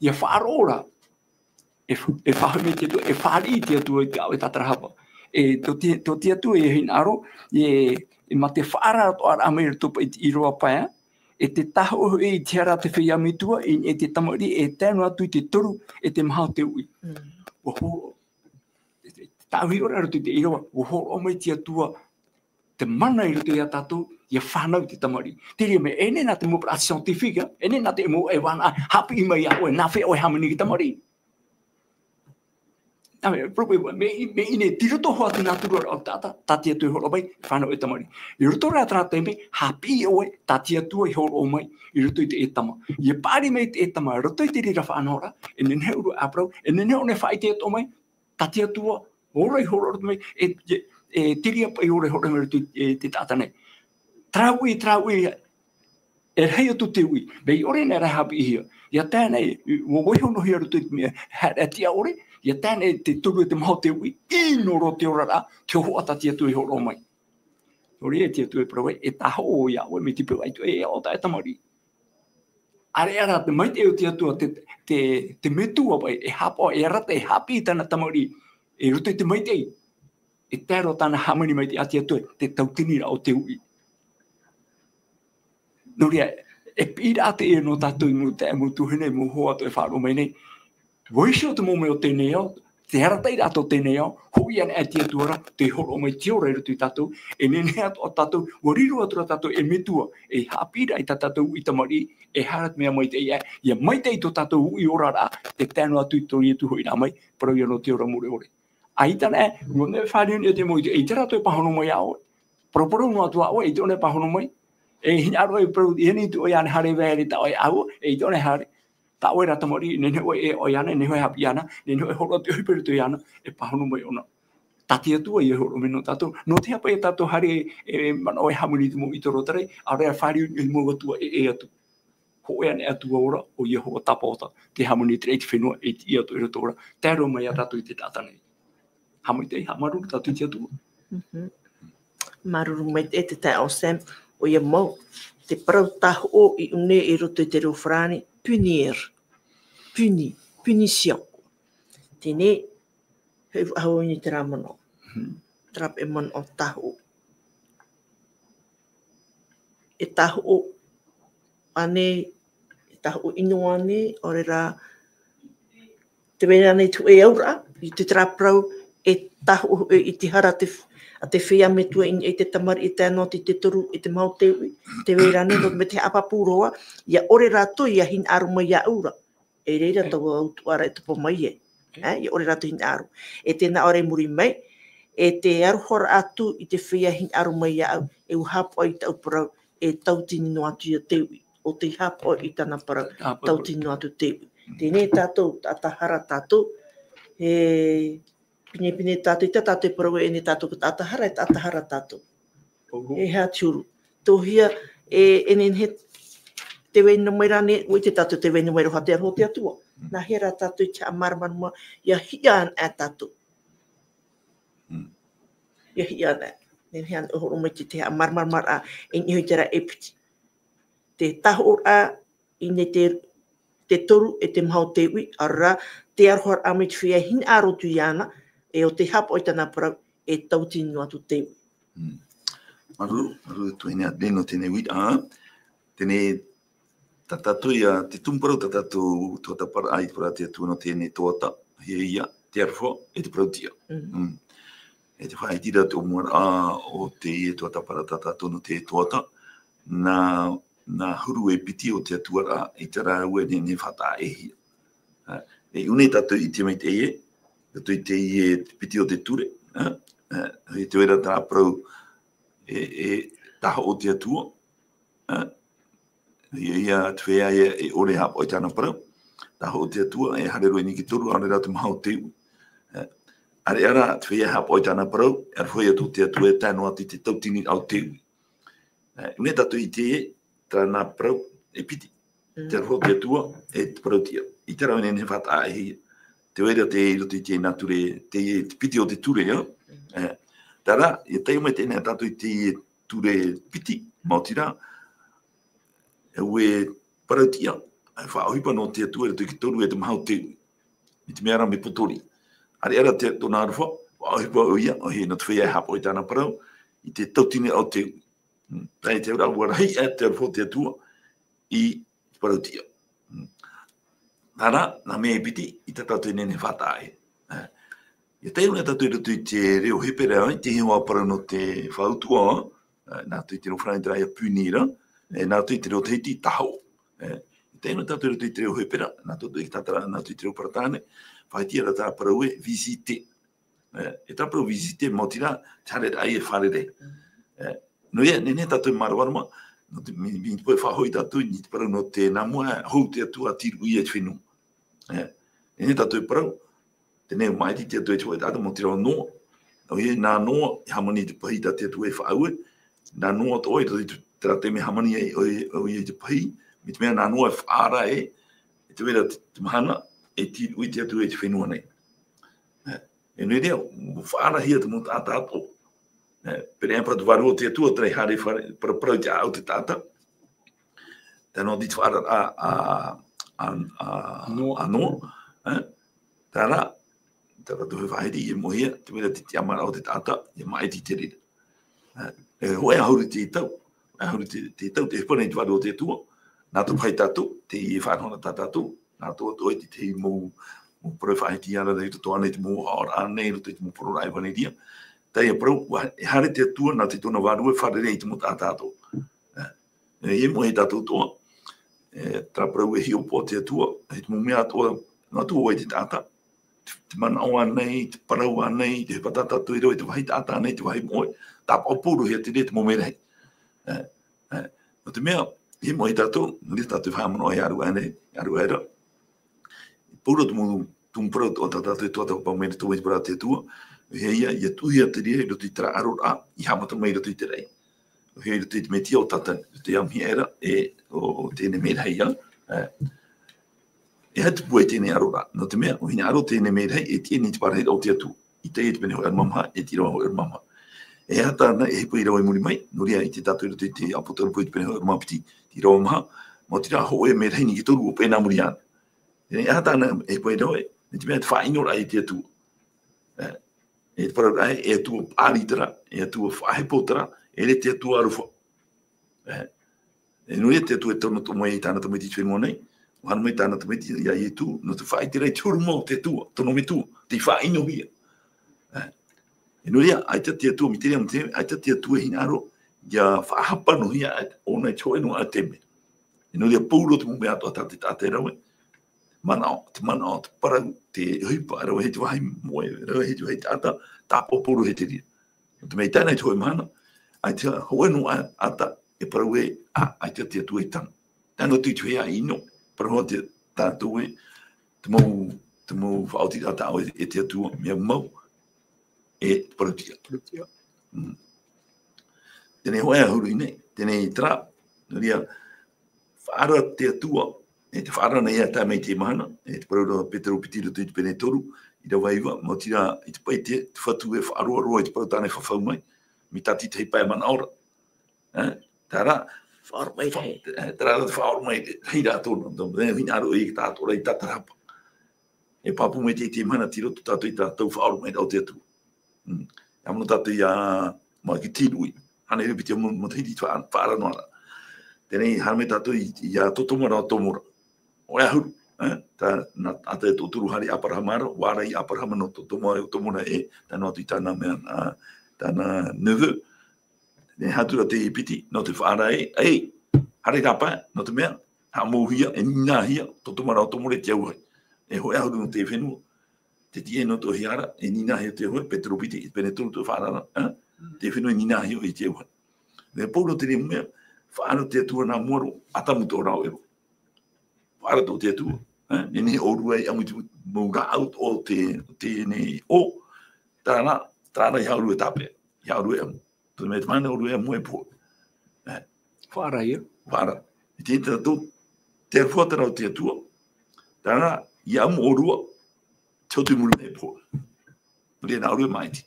ʻIa faʻaroʻo ra, e f-, e faʻahoʻi mai te Atua, e fāriʻi te Atua i tā ʻoe tātarahapa. E tō te, tō te Atua e hinaʻaro, e, e mā te faʻaroʻoraʻa mai roto paʻi i te ʻīrava paha, e te tāhoʻo hoʻi i te aha rā te feiā metua, i, e te tamaʻi, e tae noa atu i te toru, e te maha o te uʻi. Mm. Ua hō-, tāʻu hiʻoraʻa roto i te ʻīrava, ua hōroʻa mai te Atua, te mana i roto ia tātou, ʻia fānau te tamaʻi. Te reira mea, e nehenehe nā te mau parau scientifique, e nehenehe nā te mau e vānaʻa, haʻapiʻi mai iā ʻoe, nā hea ʻoe e hāmani i te tamaʻi. Nā mea, parau paʻi, mea, mea ʻino, tei roto hoʻi te nātura o te taʻata, tā te Atua e hōroʻa mai, fānau e tamaʻi. I roto rā terā taime, haʻapiʻi ʻoe, tā te Atua e hōroʻa mai, i roto i te tama. ʻIa paʻari mai te tama, roto i te reira faʻanahoraʻa, e nehenehe ʻoe e ʻāparau, e nehenehe ʻoe e faʻaʻite atoʻa mai, tā te Atua, ʻoia e hōroʻa mai, e, e, e te reira paʻi ʻoia e hōroʻa mai roto i, e, te taʻata nei. Terā uʻi, terā uʻi, e rahi atu te uʻi, mea ʻore na e haʻapiʻihia. ʻIa tae nei, ʻua vaiiho noa hia roto i te mea, ha-, e tiʻa ʻore, ʻia tae nei te toru e te maha o te uʻi, ʻino roa te oraraʻa, te hōhoʻa tā te Atua e hōroʻa mai. Nō reira te Atua e parau ai, e tāhoʻo iā ʻoe, mai te peu ʻaita ʻoe e aʻo taʻa tamaʻi. ʻAreʻa rā te maitaʻi o te Atua, te, te, te metua paʻi, e haʻapaʻo, e arataʻi, e haʻapiʻi i tāna tamaʻi, i roto i te maitaʻi, e tae roa tāna hāmani maitaʻi a te Atua, te tauatini ra o te uʻi. Nō reira, e piʻiraʻa teie nō tātou i mua i te mau tuahine, mau hoa atoʻa e faʻaroʻo mai nei. Vaiiho te mau mea o teie nei ao, te arataʻiraʻa tō teie nei ao, hoʻi anaʻe te Atua ra, tē hōroʻa mai te ora i roto ia tātou, e nehenehe atoʻa tātou, ʻua riro atu ra tātou e metua, e haʻapiʻiraʻa i tā tātou uʻi tamaʻi, e haere te mea maitaʻi aʻe, ʻia maitaʻi tō tātou uʻi oraraʻa, tē tae noa atu i te ʻori atu hoʻi rā mai, parau ia nō te ora mure ʻore. ʻAita anaʻe, ʻua nehenehe e fāriu i te mau, e ʻaita rātou e pāhono mai iā ʻoe. Paraparau noa atu ā ʻoe, ʻaita ʻoe e pāhono mai. E hinaʻaro e parau, e ani atu ʻoe ānei haere vai ra tā ʻoe ʻāua, ʻaita ʻoe haere. Tā ʻoe rā tamaʻi, nehenehe ʻoe e aʻo iāna, nehenehe ʻoe e haʻapiʻi iāna, nehenehe ʻoe e hōroʻa atu i te ʻohipa i roto iāna, e pāhono mai ʻōna. Tā te Atua ïa e hōroʻa mai nō tātou, nō te aha paʻi tātou haere e manaʻo e hāmani i te mau ʻītoro tarai, ʻaore rā e fāriu i te mau atua ʻē atu. Hōʻē anaʻe Atua ora, ʻo Iehova Tapaota, tē hāmani i te raʻi, i te fenua, i te ʻī atoʻa i roto ra, tae roa mai ia tātou i te taʻata nei. Haʻamaitaʻi, haʻamāuruuru tātou i te Atua. Mhm. Māuruuru maitaʻi te taeaʻe Sam, ʻoia mau, te parau tāhoʻo i ʻō nei i roto i te reo farāni, punir, puni, punition. Teie nei, He ʻahu i terā manaʻo. Hmm. Terā paʻi manaʻo tāhoʻo. E tāhoʻo ānei, e tāhoʻo ʻino ānei, ʻaore rā, tē vai ra ānei te hōʻē auraʻa, i te terā parau, e tāhoʻo hōʻē i te hara te f-, a te feiā metua i niʻa i te tamariʻi e tae noa atu i te toru, i te maha o te uʻi, tē vai ra ānei, nō te mea tē haʻapāpū roa, ʻia ʻore rātou ʻia hinaʻaro mai iāʻu ra. E reira taua ʻutuāfare e topa mai ai. E, ʻia ʻore rātou hinaʻaro. E tēnā ʻaore i muri mai, e te aroha ra atu i te feiā hinaʻaro mai iāʻu, e ʻua haʻapaʻo i tāʻu parau, e tautini noa atu ia te uʻi, ʻo tei haʻapaʻo i tāna parau, tautini noa atu te uʻi. Teie nei tātou, taʻata hara tātou, e pinepine tātou, i tā tātou e parau ē, ʻeʻere tātou ko taʻata hara, e taʻata hara tātou. E aha te huru? Tōhia, e, e nehenehe tē vai noa mai ra ānei, ʻua ʻite tātou tē vai noa mai ra te aroha o te Atua. Nā hea rā tātou i te haʻamāramarama, ʻia hiʻa anaʻe tātou. ʻIa hiʻa anaʻe. Nehenehe ānei e hōroʻa mai te, te haʻamāramarama ra, e niʻa i terā e piti. Te tāhoʻo ra, i niʻa i te, te toru e te maha o te uʻi, ʻaore rā, te aroha ra mai te feiā hinaʻaro atu iāna, e ʻo tei haʻapaʻo i tāna parau, e tautini noa atu te uʻi. Mm. Māuruuru, māuruuru, tuahine Adriano, teie nei uiraʻa, teie nei tā tātou ia, te tumu parau tā tātou tuatāpaparaʻa i te parau a te Atua nō teie nei tuhaʻa, ʻoia ia, te aroha, e te parau-tiʻa. Mm. Mm. E te faʻaʻiteraʻa tuaʻāmuaraʻa o teie tuatāpaparaʻa tā tātou nō te tuhaʻa, nā nā huru e piti o te Atua ra, i terā ʻoia e nehenehe e faʻataʻa-ʻē-hia. Ā, e ʻite nei tātou i te maitaʻi ē, tātou i teie piti o te ture, ā, ā, i te vai ra terā parau, e, e tāhoʻo te Atua, ā, ʻoia, ʻoia te feiā ē, e ʻore e haʻapaʻo i tāna parau, tāhoʻo te Atua, e haere roa i niʻa i te toru, ʻaore rā te maha o te uʻi. Ā, ʻāreʻa rā, te feiā e haʻapaʻo i tāna parau, e aroha atu te Atua, e tae noa atu i te tautiniraʻa o te uʻi. Ā, ʻite nei tātou i teie, terā nā parau e piti. Mm. Te aroha o te Atua, e te parau-tiʻa. I terā ʻoia e nehenehe e faʻataʻa-ʻē-hia. Tē vai ra te, i roto i teie nā ture, teie te piti o te ture, ā? Mm. Ā, terā, e tae mai teie nei tātou i teie ture piti, maoti rā, e ʻua parau-tiʻa, e faʻaʻohipa nō te Atua i roto i te toru e te maha o te uʻi. Mai te mea ra mea potori. ʻĀreʻa rā te, tōna aroha, faʻaʻohipa ʻoia, ʻoia nō te feiā e haʻapaʻo i tāna parau, i te tautiniraʻa o te uʻi. Mm. Tae te auraʻa, ʻua rahi aʻe te aroha o te Atua i te parau-tiʻa. Mm. Nā reira, nā mea e piti, ʻaita tātou e nehenehe e faʻataʻa-ʻē. Ā, ʻia tae atu nei tātou i roto i te reo Hepera, i te hiʻoraʻa parau nō te faʻautuʻa, ā, nā roto i te reo Farāni terā ia punir, ā, nā roto i te reo Tahiti tāhoʻo. Ā, ʻia tae atu nei tātou i roto i te reo Hepera, nā roto i te tātara, nā roto i te reo Peretāne, faʻaʻitehia ra terā parau ē, visiter. Ā, e terā parau visiter, maoti rā, te haereraʻa e fārerei. Mm. Ā, nō reira, nehenehe tātou e māramarama, nō te, mai, mai te peu e faʻahoʻi tātou i te parau nō te, nā mua hou te Atua a tīrū ia i te fenua. Ā, nehenehe tātou e parau, teie nei māʻiti te Atua i te hōʻē taʻata, maoti rā ʻo Noa. ʻOia, nā Noa, e hāmani i te pahī tā te Atua e faʻaue. Nā Noa atoʻa, i roto i te, terā taime e hāmani ai, ʻoia, ʻoia i te pahī, mai te mea nā Noa e faʻaara ē, e te vai ra te, te mahana, e tīrū te Atua i te fenua nei. Ā, e nō reira, ʻua faʻaarahia te mau taʻata atoʻa. Ā, pereʻaʻa parau te Vārua o te Atua, terā i haere fare, parau, parau i te ʻāʻau o te taʻata. Tae noa atu i te faʻaararaʻa a, a, a, Noa. A Noa. Ā, terā, terā atoʻa e faʻahiti, ʻia moʻehia, te mea ra te tiʻamāraʻa o te taʻata, ʻia māʻiti i te reira. Ā, e hōʻē ʻahuru te tau, ʻahuru te, te tau, tē ʻohipa nei te Vārua o te Atua, nā te pahī tātou, te faʻanahoraʻa tā tātou, nā roto atoʻa i te, te mau, mau parau faʻahiti ānei, i roto ānei i te mau haʻapaʻoraʻa nei, i roto i te mau parau ʻevaneria. Terā ia parau, ʻua, e haere te Atua, nā te tōna Vārua e fārerei i te mau taʻata atoʻa. Ā, e, ʻia moʻehia tātou atoʻa, e, terā parau e hiʻopoʻa te Atua, e te mau mea atoʻa, nā roto ʻoia i te taʻata. Te, te manaʻo ānei, te parau ānei, te ʻohipa tā tātou e rave, te vāhi taʻata ānei, te vāhi moʻe, tāpaʻo paurohia te reira te mau merahi. Ā, ā, nō te mea, ʻia moʻehia tātou, nō reira tātou e faʻahaʻamanaʻo e ʻaruʻa nei, ʻaruʻa ra. Pauroa te mau, tumu parau tā tātou e tuatāpapa mai nei, tō mai te parau a te Atua, ʻoia ia, ʻia tuʻuhia te reira i roto i terā ʻaroraʻa, i haʻamata mai i roto i te raʻi. ʻOia i roto i te Metia ʻo Tātane, i roto i te amihaera, e, ʻo, ʻo teie nei merahi, ā. Ā, e aha te pūai teie nei ʻaroraʻa? Nō te mea, ʻua hinaʻaro teie nei merahi, e tiʻa nei te pārahiraʻa o te Atua. ʻItaia i te pene hōʻē ʻahuru mā maha, e te ʻīrava hōʻē ʻahuru mā maha. E aha tāna e ʻohipa i rave i muri mai, nō reira ʻite tātou i roto i te Apotarupo i te pene hōʻē ʻahuru mā piti, te ʻīrava maha, maoti rā hōʻē merahi i niʻa i te toru ʻua pēnā muri iāna. E aha tāna e ʻohipa i rave, mai te mea te faʻaʻinoraʻa i te Atua. E, e te parau ra, e Atua paʻari terā, e Atua faʻahepo terā, e ʻere te Atua aroha. E, e nō reira te Atua e tono atoʻa mai i tāna tamaiti i te fenua nei, ʻua haere mai tāna tamaiti ia Ietu, nō te faʻaʻite ra i te huru mau o te Atua, tono metua, tei faʻaʻinohia. E, e nō reira, ʻaita te Atua, mai te reira, mai te reira, ʻaita te Atua e hinaʻaro, ia faʻahapanohia ʻōna i te hōʻē noa atu mea. E nō reira, pauroa te mau mea atoʻa tā te taʻata e rave. Manaʻo, te manaʻo, te parau, te ʻohipa, rave hia te vāhi moʻe, rave hia te vāhi taʻata, tāpaʻo pauroa hia te reira. Nō te mea i tāna i te hōʻē mahana, ʻaita hōʻē noa atu e parau ē, ā, ʻaita te Atua i tāna. Tae noa atu i te hōʻē ʻino, parau hoʻi te tātou ē, te mau, te mau faʻaotiraʻa tā ʻoe e te Atua, mea mau, e te parauʻtiʻa. Parauʻtiʻa. Mm. Teie nei hōʻē ʻahuru i ʻō nei, teie nei terā, nō reira, faʻaara te Atua, e te faʻaara nei ia tae mai i teie mahana, e te parau ra Petero piti i roto i te pene toru, ʻīrava iva, maoti rā i te paʻi te, te Fatu e faʻaroaroa i te parau tāna e fafau mai, mai tā te tahi pae manaʻo ra. E, terā, Faʻaoromaʻi rahi. Fa-, e, terā te faʻaoromaʻi rahi rātou, nō, nō, nō, hinaʻaro i tātou ra i tātarahapa. E pāpū mai te, teie mahana tei roto tātou i tā tātou faʻaoromaʻiraʻa o te Atua. Mm. ʻIa mono tātou ia, mā ki tīruʻi. Hānere piti mau, mau matahiti faʻa-, faʻaara noa ra. Teie nei, haere mai tātou i, ia Totoma ra ʻo Tomora. ʻO ʻahuru, e? Tā, nā, ʻaita e toʻotoru haere Aperahama ra, ʻua ʻite Aperahama nō Totoma, ʻo Tomora e, tae noa atu i tāna mea, ā, tāna neveu. E haere atu ra te piti, nō te faʻaara ē, ē, haere rāpae, nō te mea, haʻamauhia, e nināhia, Totoma ra ʻo Tomora i te auahi. E hōʻē ʻahuru nō te fenua. Te tiʻa nō te ʻohipa ra, e nināhia te auahi, Petero piti, pene toru te faʻaara ra, e? Te fenua e nināhia i te auahi. Nō pauroa teie mea, faʻaara te Atua nā mua roa, ʻAtamu tō rāveʻa. Faʻaara tō te Atua, e? Nehenehe ʻōrua e ʻamu i te mau rāʻau o te, o teie nei ʻō, terā, terā i haʻamau tāpeʻa, i haʻamau ʻamu. Tō te mea te mahana ʻōrua e ʻamu e pohe. E. Faʻaara ia. Faʻaara. I te, te, tō, te aroha terā o te Atua, terā, ʻia ʻamu ʻōrua, te hotu i muri mai e pohe. Nō reira nā ʻōrua e māʻiti.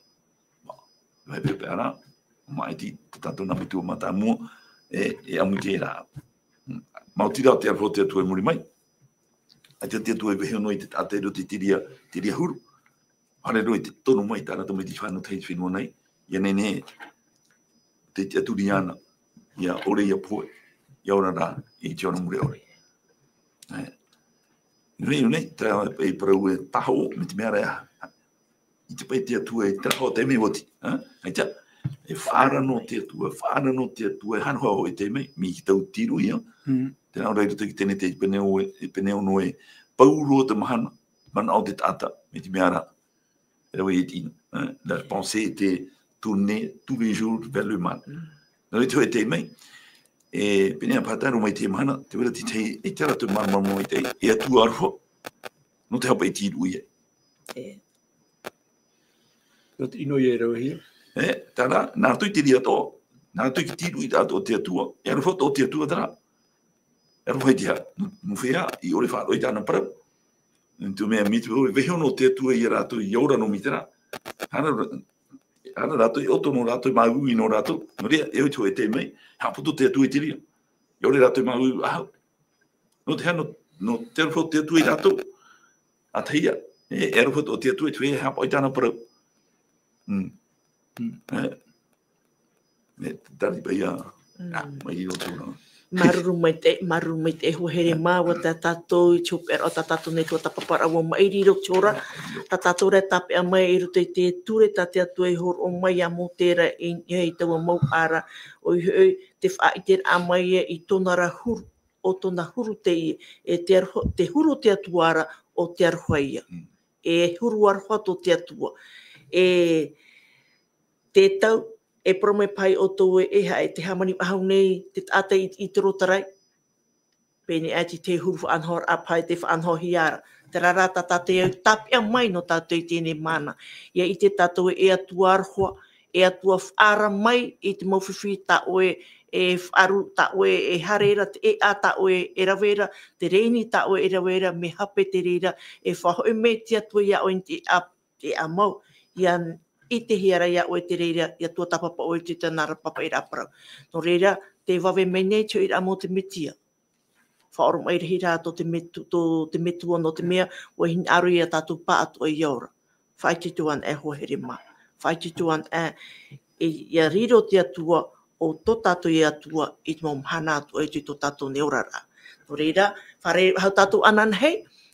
Mai pēpē ana, māʻiti, tā tātou nā metua mātāmua, e, e ʻamu i terā. Maoti rā te aroha o te Atua i muri mai. ʻAita te Atua e vaiiho noa i te taʻata i roto i te reira, te reira huru. Haere roa i te tono mai tāna tamaiti i te fenua nei, ʻia nehenehe, te, te tiʻaturi iāna, ʻia ʻore ʻia pohe, ʻia ora rā, i te ora mure ʻore. E. Nui, nui, terā e parau e tahoʻo, mai te mea ra, i te paʻi te Atua e terā hoʻi te mea oti, e? ʻAita, e faʻaara nō te Atua, e faʻaara nō te Atua, e hanaʻo hoʻi te mea, mai te tau tīruʻi, e? Mm. Tē nā ʻō ra i roto i teie nei te pene ʻo e, pene ono ē, pauroa te mahana, manaʻo te taʻata, mai te mea ra, e rave i te ʻino, e? La pensée était tournée tous les jours vers le mal. Mm. Nō reira te hōʻē taime, e, pēnei a Pātero mai teie mahana, tē vai ra te tahi, e terā te māramarama i te, e Atua aroha, nō te haʻapaʻo i tīruʻi ai. E. Nō te ʻino ia e ravehia. E, terā, nā roto i te reira atoʻa, nā roto i te tīruʻi atoʻa o te Atua, e aroha atoʻa te Atua terā. E aroha i te aha, nō, nō te feiā, i ʻore faʻaroʻo i tāna parau. Nō te mea mai te, e vaiiho noa te Atua ia rātou, ʻia ora noa mai terā. Hana, hana rātou, e ʻoto noa rātou, māuiui noa rātou. Nō reira, e ʻoe te hōʻē taime, haʻapoto te Atua i te reira. ʻIa ʻore rātou māuiui faʻahou. Nō te aha, nō, nō te aroha o te Atua ia rātou. ʻA tahi ā, e, e aroha atoʻa te Atua i te feiā e haʻapaʻo i tāna parau. Mm. Mm. E, e, tari paʻi ā, Mm. ā, mai i roto nā. Māuruuru maitaʻi, māuruuru maitaʻi e hoa here mā, ʻua tā tātou i te hopeʻa ra, tā tātou nei tuatāpaparaʻa ʻua maʻiri i roto i te hora. Tā tātou ra e tāpeʻa mai i roto i te ture, tā te Atua i hōroʻa mai iā Mōtē ra i, i taua mau ʻāra, ʻoia hoʻi, te faʻaʻiteraʻa mai ia i tōna ra huru, ʻo tōna huru teie, e te aroha, te huru o te Atua ra, ʻo te aroha ia. Mm. E huru aroha tō te Atua. E te tau, e parau mai paʻi ʻoutou ē, e haʻe, tē hāmani faʻahou nei te taʻata i, i te roto ra. Pēneiaʻe te huru faʻanahoraʻa paʻi tē faʻanahohia ra. Terā rā tā tātou e tāpeʻa mai nō tātou i teie nei mahana. ʻIa ʻite tātou ē, e Atua aroha, e Atua faʻaara mai i te mau fifi tā ʻoe e faʻaru, tā ʻoe e haere ra, te ʻēʻa tā ʻoe e rave ra, te rēni tā ʻoe e rave ra, mea hape te reira, e faʻahoʻi mai te Atua iā ʻoe i te ʻēʻa, te ʻēʻa mau, ʻia ʻitehia ra iā ʻoe te reira, ʻia tuatāpapa ʻoe i te tāna ra papaʻiraʻa parau. Nō reira, tē vave mai nei te hoʻiraʻa mau o te Mesia. Faʻaoromaʻi rahi rā tō te Metu-, tō te Metua nō te mea, ʻua hinaʻaro ia tātou pāʻatoʻa ʻia ora. Faʻaitoito ana e hoa here mā. Faʻaitoito ana e, e, ia riro te Atua, ʻo tō tātou e Atua, i te mau mahana atoʻa i tō tātou nei oraraʻa. Nō reira, fare hau tātou ananahi,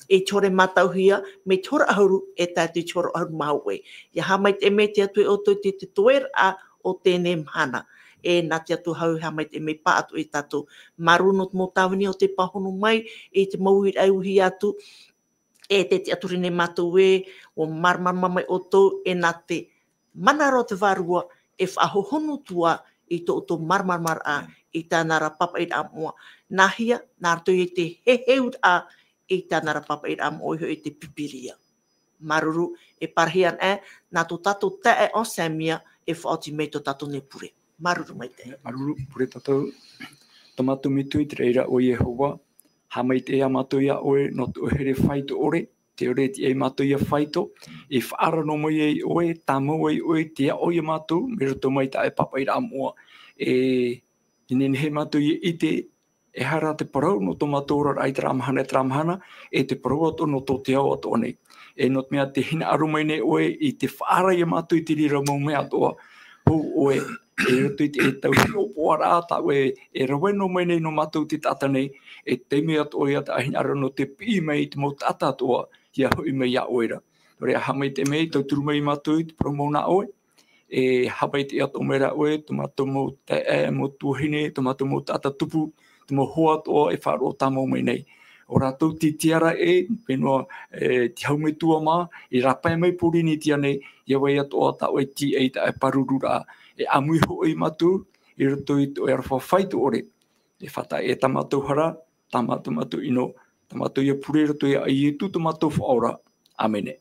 e te hora e mātauhia, mai te hora ʻahuru, e tae te hora ʻahuru mā hōʻē. Ia haʻamaitaʻi mai te Atua ia ʻoutou i te, te toeraʻa o teie mahana. E nā te Atua hau e haʻamaitaʻi mai pāʻatoʻa ia tātou. Māuruuru nō te mau tāvini o tē pāhono mai, i te mau uiraʻa e ʻuhi atu, e te tiʻaturi nei mātou ē, ʻua māramarama mai ʻoutou, e nā te mana ra o te Vārua, e faʻahohonu atu ā i tō ʻoutou māramaramaraʻa, i tāna ra pāpaʻiraʻa moʻa. Nāhea, nā roto i te heheuraʻa, i tāna ra pāpaʻiraʻa moʻa, ʻoia hoʻi te Pīpīria. Māuruuru, e parahi ana e, nā tō tātou taeaʻe Samia, e faʻaoti mai tō tātou nei pure. Māuruuru maitaʻi. Māuruuru, pure tātou. Tō mātou Metua i te raʻi ra ʻo Iehova, haʻamaitaʻi ā mātou ia ʻoe, nō tō ʻoe here faito ʻore, tē ʻore tiʻa ia mātou ia faito, e faʻaara noa mai ai ʻoe, tāmau ai ʻoe, te aʻo ia mātou, mai roto mai i tā ʻoe pāpaʻiraʻa moʻa. E, e nehenehe mātou ia ʻite, e aha rā te parau nō tō mātou oraraʻa i terā mahana, i terā mahana, e te parau atoʻa nō tō te ao atoʻa nei. E nō te mea tē hinaʻaro mai nei ʻoe i te faʻaara ia mātou i te reira mau mea atoʻa, hou ʻoe, i roto i te, e tau hiʻopoʻaraʻa tā ʻoe e rave noa mai nei nō mātou te taʻata nei, e taime atoʻa ia tā ʻoe e hinaʻaro nō te piʻi mai i te mau taʻata atoʻa, ia hoʻi mai ia ʻoe ra. Nō reira, haʻamaitaʻi mai, tauturu mai ia mātou i te parau mau nā ʻoe, e haʻamaitaʻi atoʻa mai ra ʻoe, tō mātou mau taeaʻe, mau tuahine, tō mātou mau taʻata tupu, te mau hoa atoʻa e faʻaroʻo tāmau mai nei. ʻO rātou te tiʻaraʻa e, fenua, e, te hau Metua mā, i rāpae mai Pōrīnetia nei, ia vai atoʻa tā ʻoe tīaʻi, tā ʻoe pārururaʻa. E ʻāmui hoʻi ia mātou, i roto i tō ʻoe aroha faito ʻore. E faʻataʻa e tā mātou hara, tā mātou, mātou ʻino, tā mātou ia pure i roto ia Ietu tō mātou Faʻaora. ʻĀmene.